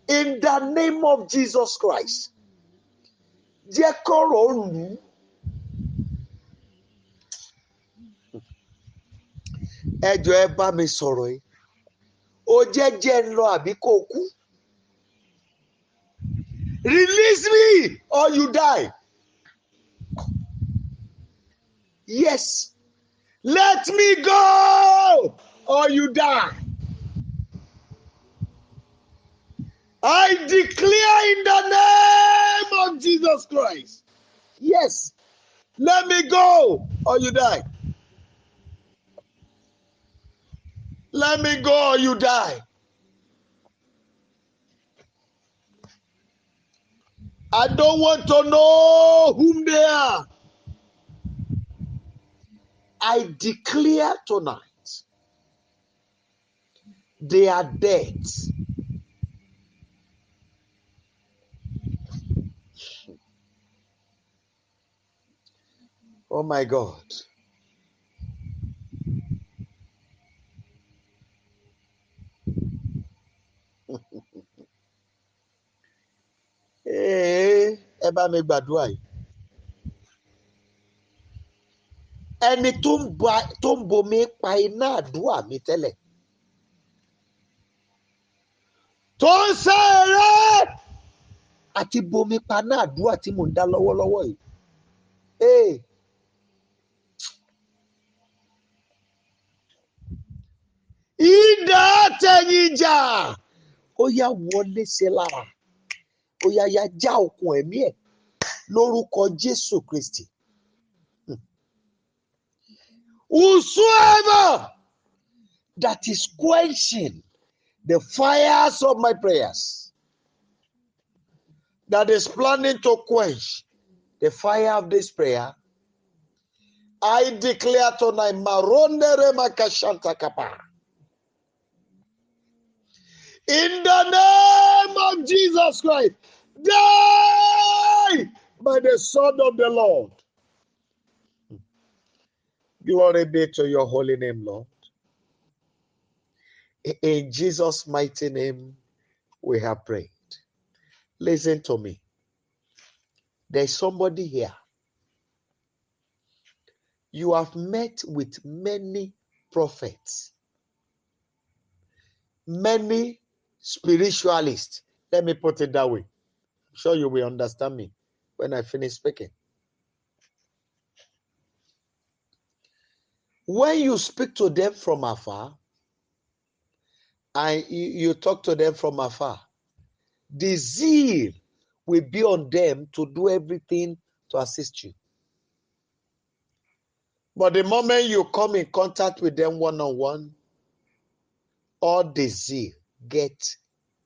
in the name of Jesus Christ. Jẹ́ kọ́rọ̀ lù ú. Ẹ jọ̀ọ́, ẹ bá mi sọ̀rọ̀ yìí. Ó jẹ́ jẹ́ ń lọ àbí kó kú. Release me or you die. Yes. Let me go or you die. I declare in the name of Jesus Christ. Yes. Let me go or you die. Let me go or you die. I don't want to know whom they are. I declare tonight, they are dead. Oh my God. Ẹ bá mi gbàdúrà yìí. Ẹni tó ń bomi pa iná àdúrà mi tẹ́lẹ̀, tó ń sá eré àti bomi pa iná àdúrà tí mò ń dá lọ́wọ́lọ́wọ́ yìí. Idà àtẹ̀yìnjà, ó yá wọlé sí lára, ó yá yá já okùn ẹ̀mí ẹ̀ lórúkọ Jésù Kristi. Whosoever that is quenching the fires of my prayers, that is planning to quench the fire of this prayer, I declare tonight, Maronde Remakashanta Kapa. In the name of Jesus Christ, die by the sword of the Lord. Glory be to your holy name, Lord. In Jesus' mighty name, we have prayed. Listen to me. There's somebody here. You have met with many prophets, many spiritualists. Let me put it that way. I'm sure you will understand me when I finish speaking. When you speak to them from afar, and you talk to them from afar, the zeal will be on them to do everything to assist you. But the moment you come in contact with them one-on-one, all the zeal get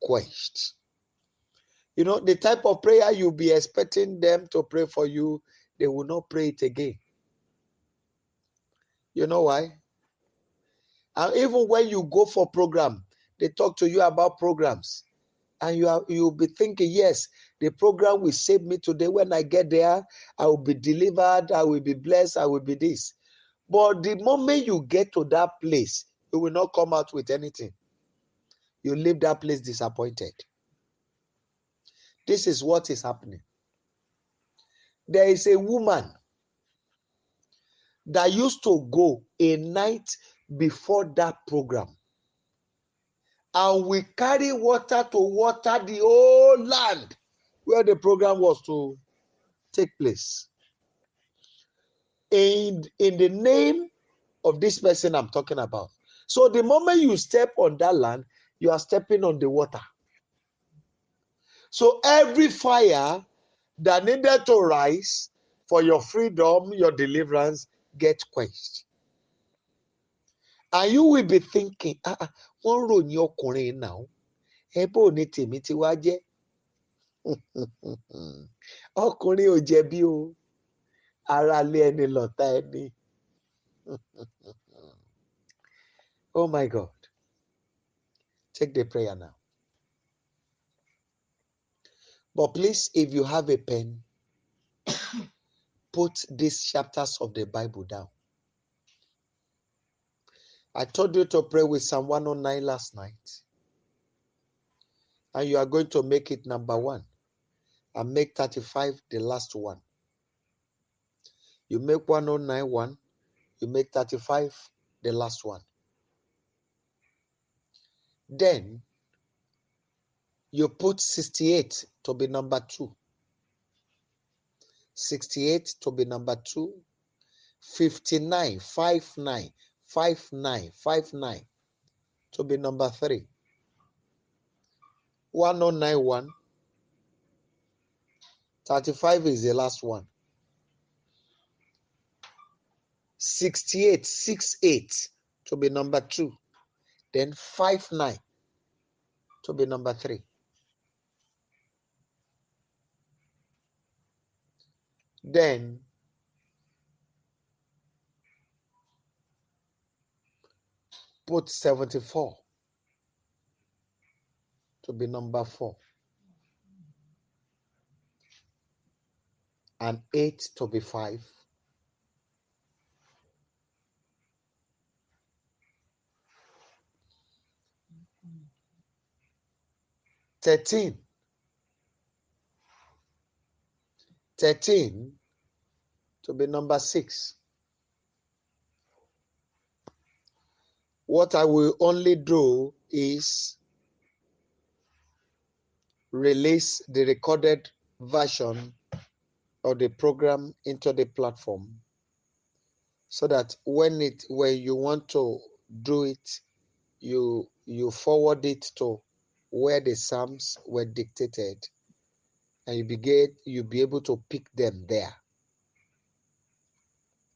quenched. You know, the type of prayer you'll be expecting them to pray for you, they will not pray it again. You know why? And even when you go for program, they talk to you about programs. And you'll be thinking, yes, the program will save me today. When I get there, I will be delivered, I will be blessed, I will be this. But the moment you get to that place, you will not come out with anything. You leave that place disappointed. This is what is happening. There is a woman that used to go a night before that program. And we carry water to water the whole land where the program was to take place. In the name of this person I'm talking about. So the moment you step on that land, you are stepping on the water. So every fire that needed to rise for your freedom, your deliverance, get quenched. And you will be thinking, wọ́n ròyìn ọkùnrin now. Ẹ bó ni tèmi ti wá jẹ́? Ọkùnrin ò jẹ̀bi o. Ara lé ẹni lọ̀tá ẹni. Oh my God. Take the prayer now. But please, if you have a pen, put these chapters of the Bible down. I told you to pray with Psalm 109 last night. And you are going to make it number 1. And make 35 the last one. You make 109 1. You make 35 the last one. Then you put 68 to be number 2. 68 to be number 2. 59, 59, 59, 59 to be number 3. 1091. 35 is the last one. 68, 68 to be number 2. Then 59 to be number 3. Then put 74 to be number 4. And 8 to be 5. 13. 13 to be number 6. What I will only do is release the recorded version of the program into the platform, so that when you want to do it, you forward it to where the Psalms were dictated, and you'll be able to pick them there.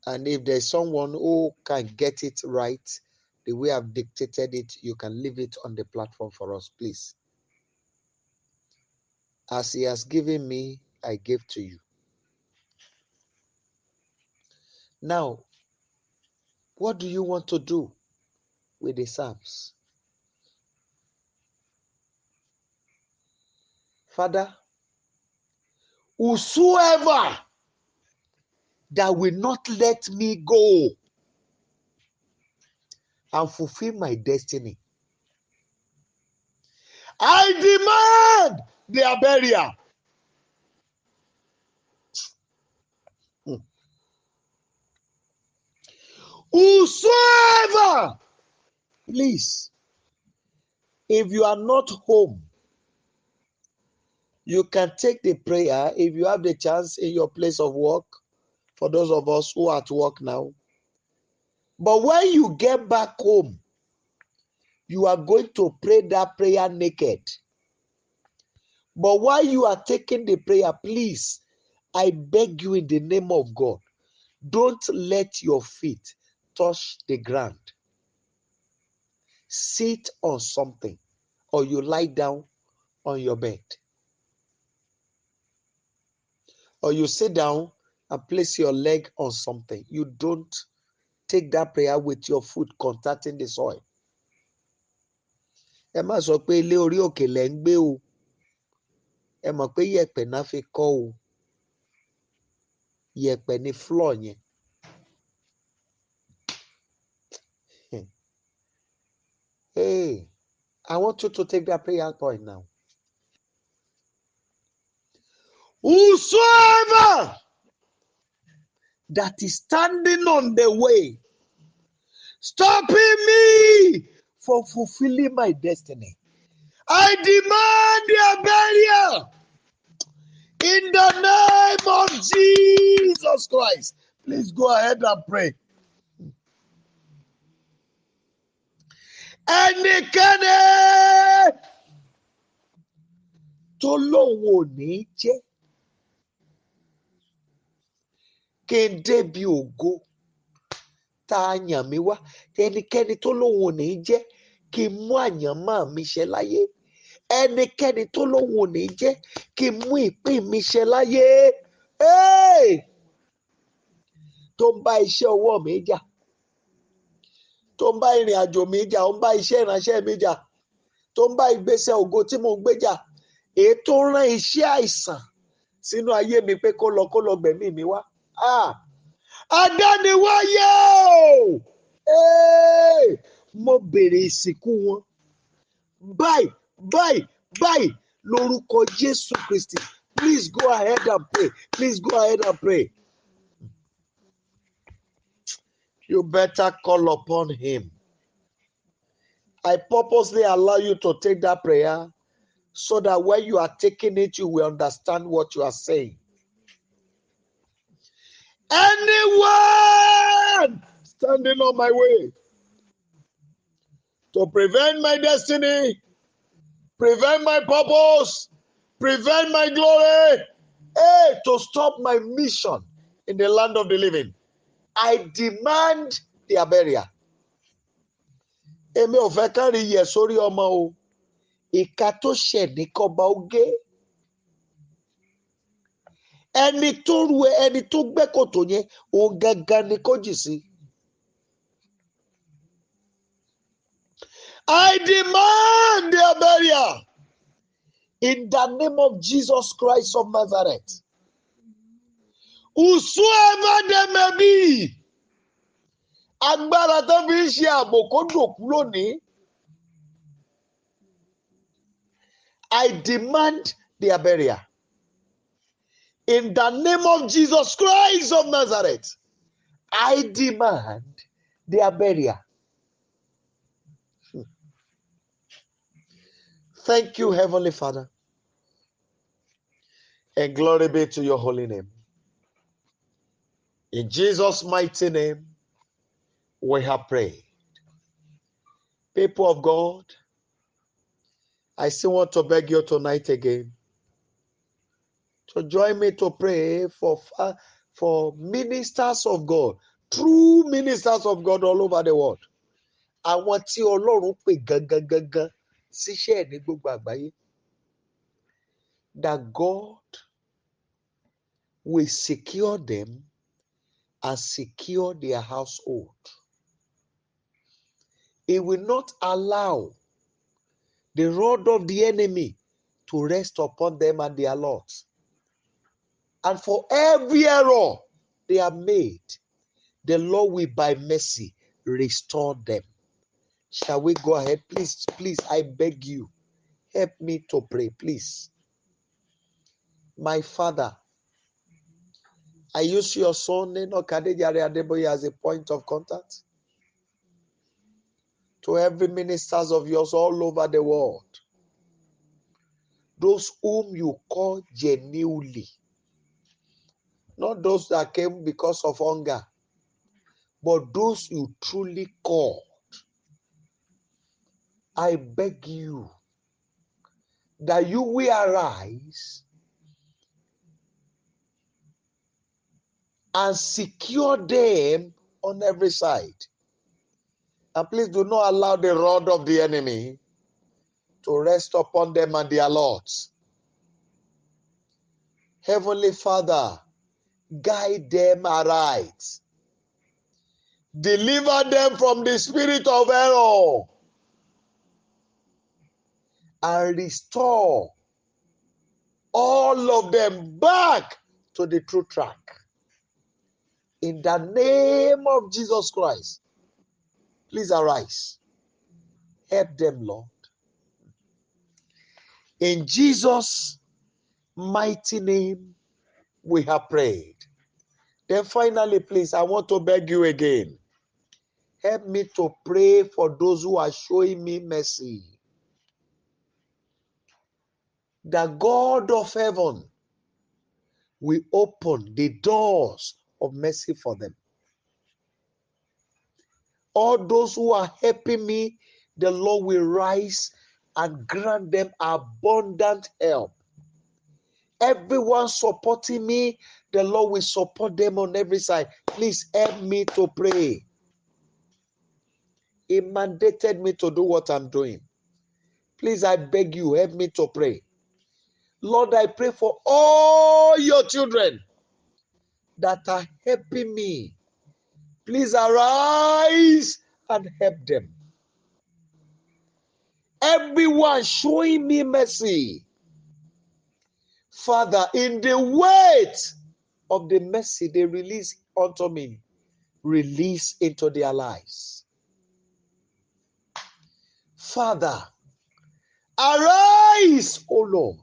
And if there's someone who can get it right, the way I've dictated it, you can leave it on the platform for us, please. As he has given me, I give to you. Now, what do you want to do with the Psalms? Father, whosoever that will not let me go and fulfill my destiny, I demand their burial. Whosoever, please, if you are not home, you can take the prayer if you have the chance in your place of work, for those of us who are at work now. But when you get back home, you are going to pray that prayer naked. But while you are taking the prayer, please, I beg you in the name of God, don't let your feet touch the ground. Sit on something or you lie down on your bed. Or you sit down and place your leg on something. You don't take that prayer with your foot contacting the soil. Ẹ má sọ pé ilé orí òkè lẹ̀ ń gbé o. Ẹ mọ̀ pé yẹ̀pẹ̀ náà fi kọ́ o. Yẹ̀pẹ̀ ni floor yẹn. Hey, I want you to take that prayer point now. Whosoever that is standing on the way, stopping me from fulfilling my destiny, I demand their burial in the name of Jesus Christ. Please go ahead and pray. Ẹnikẹ́ni tó lóun ò ní jẹ́ kí n débi ògo tá a yàn mí wá, ẹnikẹ́ni tó lóun ò ní jẹ́ kí n mú àyànmọ́ mi ṣẹ láyé, ẹnikẹ́ni tó lóun ò ní jẹ́ kí n mú ìpín mi ṣẹ láyé, tó ń bá iṣẹ́ ọwọ́ mi jà, tó ń bá ìrìn àjò mi jà, ó ń bá iṣẹ́ ìránṣẹ́ mi jà, tó ń bá ìgbésẹ̀ ògo tí mò ń gbé jà, èyí tó rán iṣẹ́ àìsàn sínú ayé mi pé kó lọ gbẹ̀mí mi wá. Adániwáyé o! Mo bèrè ìsìnkú wọn. Báyìí, báyìí, báyìí lórúkọ Jésù Kristi. Please go ahead and pray. Please go ahead and pray. You better call upon him. I purposely allow you to take that prayer so that when you are taking it, you will understand what you are saying. Anyone standing on my way to prevent my destiny, prevent my purpose, prevent my glory, to stop my mission in the land of the living, I demand their burial. Èmi ò fẹ́ kárí yẹ̀ sórí ọmọ o. Ìka tó ṣẹ̀ ní kọba ó gé. Ẹni tó ru ẹni tó gbẹ́ kòtò yẹn, òun gangan ni kó jì sí. I demand their burial in the name of Jesus Christ of Nazareth. Whosoever they may be, agbára tó fi ń ṣe ààbò kó dòkú lónìí. I demand their burial in the name of Jesus Christ of Nazareth. I demand their burial. Thank you, Heavenly Father, and glory be to your holy name. In Jesus' mighty name, we have prayed. People of God, I still want to beg you tonight again to join me to pray for ministers of God, true ministers of God all over the world. Àwọn tí Ọlọ́run pè gangan gangan síṣẹ́ ẹ̀ ní gbogbo àgbáyé. That God will secure them and secure their household. He will not allow the rod of the enemy to rest upon them and their lot. And for every error they have made, the Lord will by mercy restore them. Shall we go ahead? Please, please, I beg you, Help me to pray, please. My Father, I use your son, Enoch Adejare Adeboye, as a point of contact to every ministers of yours all over the world. Those whom you call genuinely. Not those that came because of hunger, but those you truly called. I beg you that you will arise and secure them on every side. And please do not allow the rod of the enemy to rest upon them and their lords. Heavenly Father, guide them aright. Deliver them from the spirit of error and restore all of them back to the true track. In the name of Jesus Christ, please arise. Help them, Lord. In Jesus' mighty name, we have prayed. Then finally, please, I want to beg you again. Help me to pray for those who are showing me mercy. The God of heaven will open the doors of mercy for them. All those who are helping me, the Lord will rise and grant them abundant help. Everyone supporting me, the Lord will support them on every side. Please help me to pray. He mandated me to do what I'm doing. Please, I beg you, help me to pray. Lord, I pray for all your children that are helping me. Please arise and help them. Everyone showing me mercy. Father, in the weight of the mercy they release unto me, release into their lives. Father, arise, O Lord.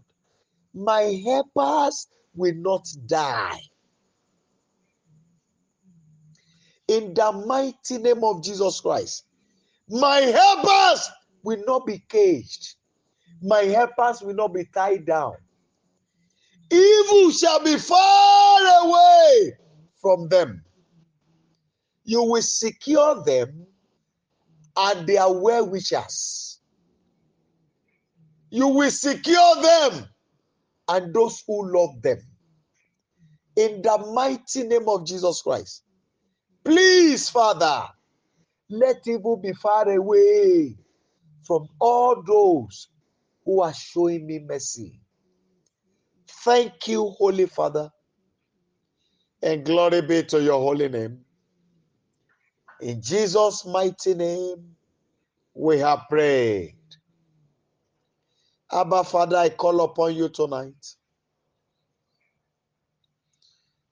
My helpers will not die. In the mighty name of Jesus Christ, my helpers will not be caged. My helpers will not be tied down. Evil shall be far away from them. You will secure them and their well-wishers. You will secure them and those who love them. In the mighty name of Jesus Christ. Please, Father, let evil be far away from all those who are showing me mercy. Thank you, Holy Father, and glory be to your holy name. In Jesus' mighty name, we have prayed. Abba, Father, I call upon you tonight.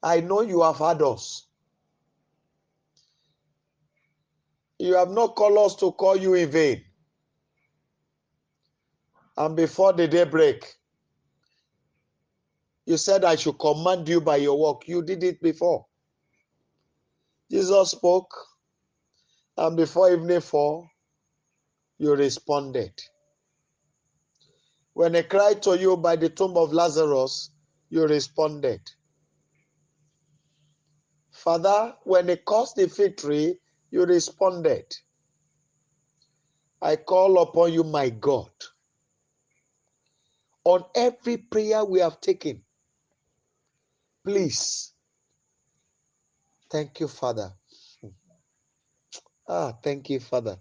I know you have heard us. You have not called us to call you in vain. And before the day break, you said I should command you by your work. You did it before. Jesus spoke, and before evening fall, you responded. When I cried to you by the tomb of Lazarus, you responded. Father, when he cursed the fig tree, you responded. I call upon you, my God. On every prayer we have taken, please. Thank you, Father. Thank you, Father.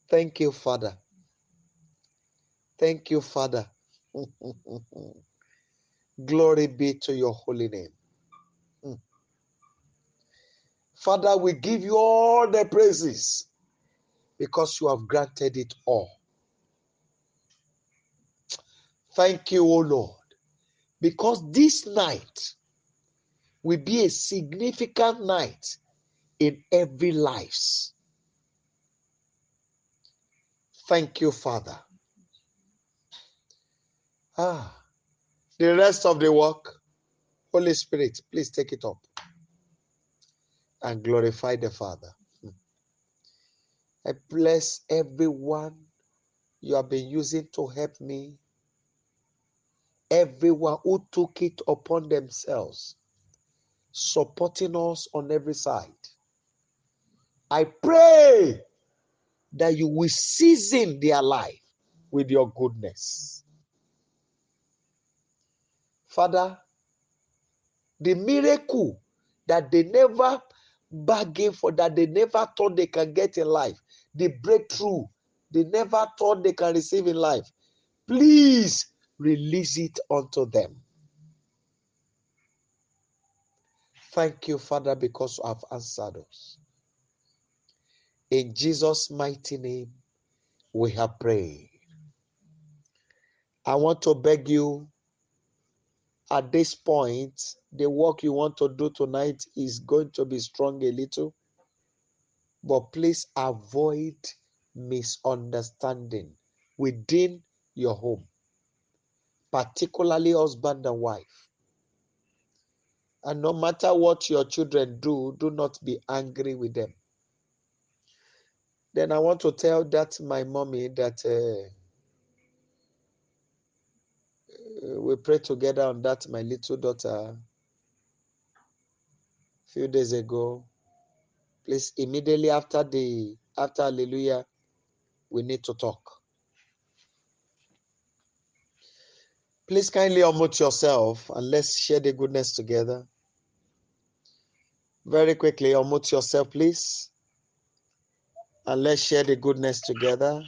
Thank you, Father. Thank you, Father. Glory be to your holy name. Father, we give you all the praises because you have granted it all. Thank you, O Lord, because this night will be a significant night in every life. Thank you, Father. The rest of the work, Holy Spirit, please take it up and glorify the Father. I bless everyone you have been using to help me. Everyone who took it upon themselves, supporting us on every side. I pray that you will season their life with your goodness. Father, the miracle that they never bargained for, that they never thought they can get in life, the breakthrough they never thought they can receive in life, please release it unto them. Thank you, Father, because you have answered us. In Jesus' mighty name, we have prayed. I want to beg you, at this point, the work you want to do tonight is going to be strong a little, but please avoid misunderstanding within your home, particularly husband and wife. And no matter what your children do, do not be angry with them. Then I want to tell that my mommy that we prayed together on that, my little daughter, a few days ago. Please, immediately after Hallelujah, we need to talk. Please kindly unmute yourself and let's share the goodness together. Very quickly, unmute yourself, please. And let's share the goodness together.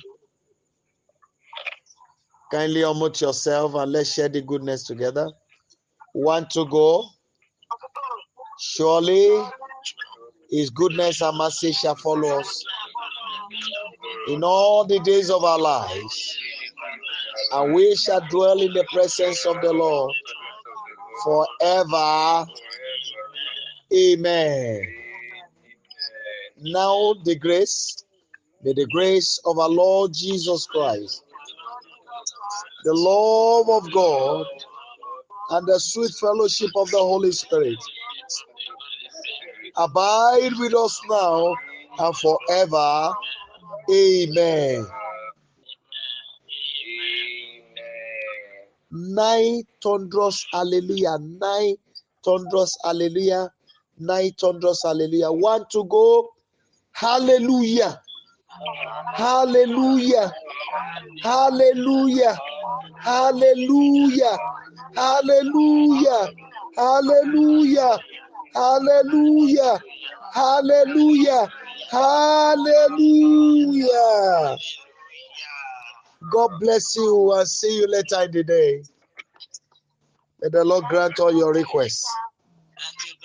Kindly unmute yourself and let's share the goodness together. One to go. Surely His goodness and mercy shall follow us in all the days of our lives, and we shall dwell in the presence of the Lord forever. Amen. Now the grace, may the grace of our Lord Jesus Christ, the love of God, and the sweet fellowship of the Holy Spirit abide with us now and forever. Amen. 9 thunderous hallelujah. 9 thunderous hallelujah. 9 thunderous hallelujah. 1 to go. Hallelujah. Hallelujah. Hallelujah. Hallelujah. Hallelujah. Hallelujah. Hallelujah. Hallelujah. Hallelujah. God bless you and see you later in the day. May the Lord grant all your requests. Thank you.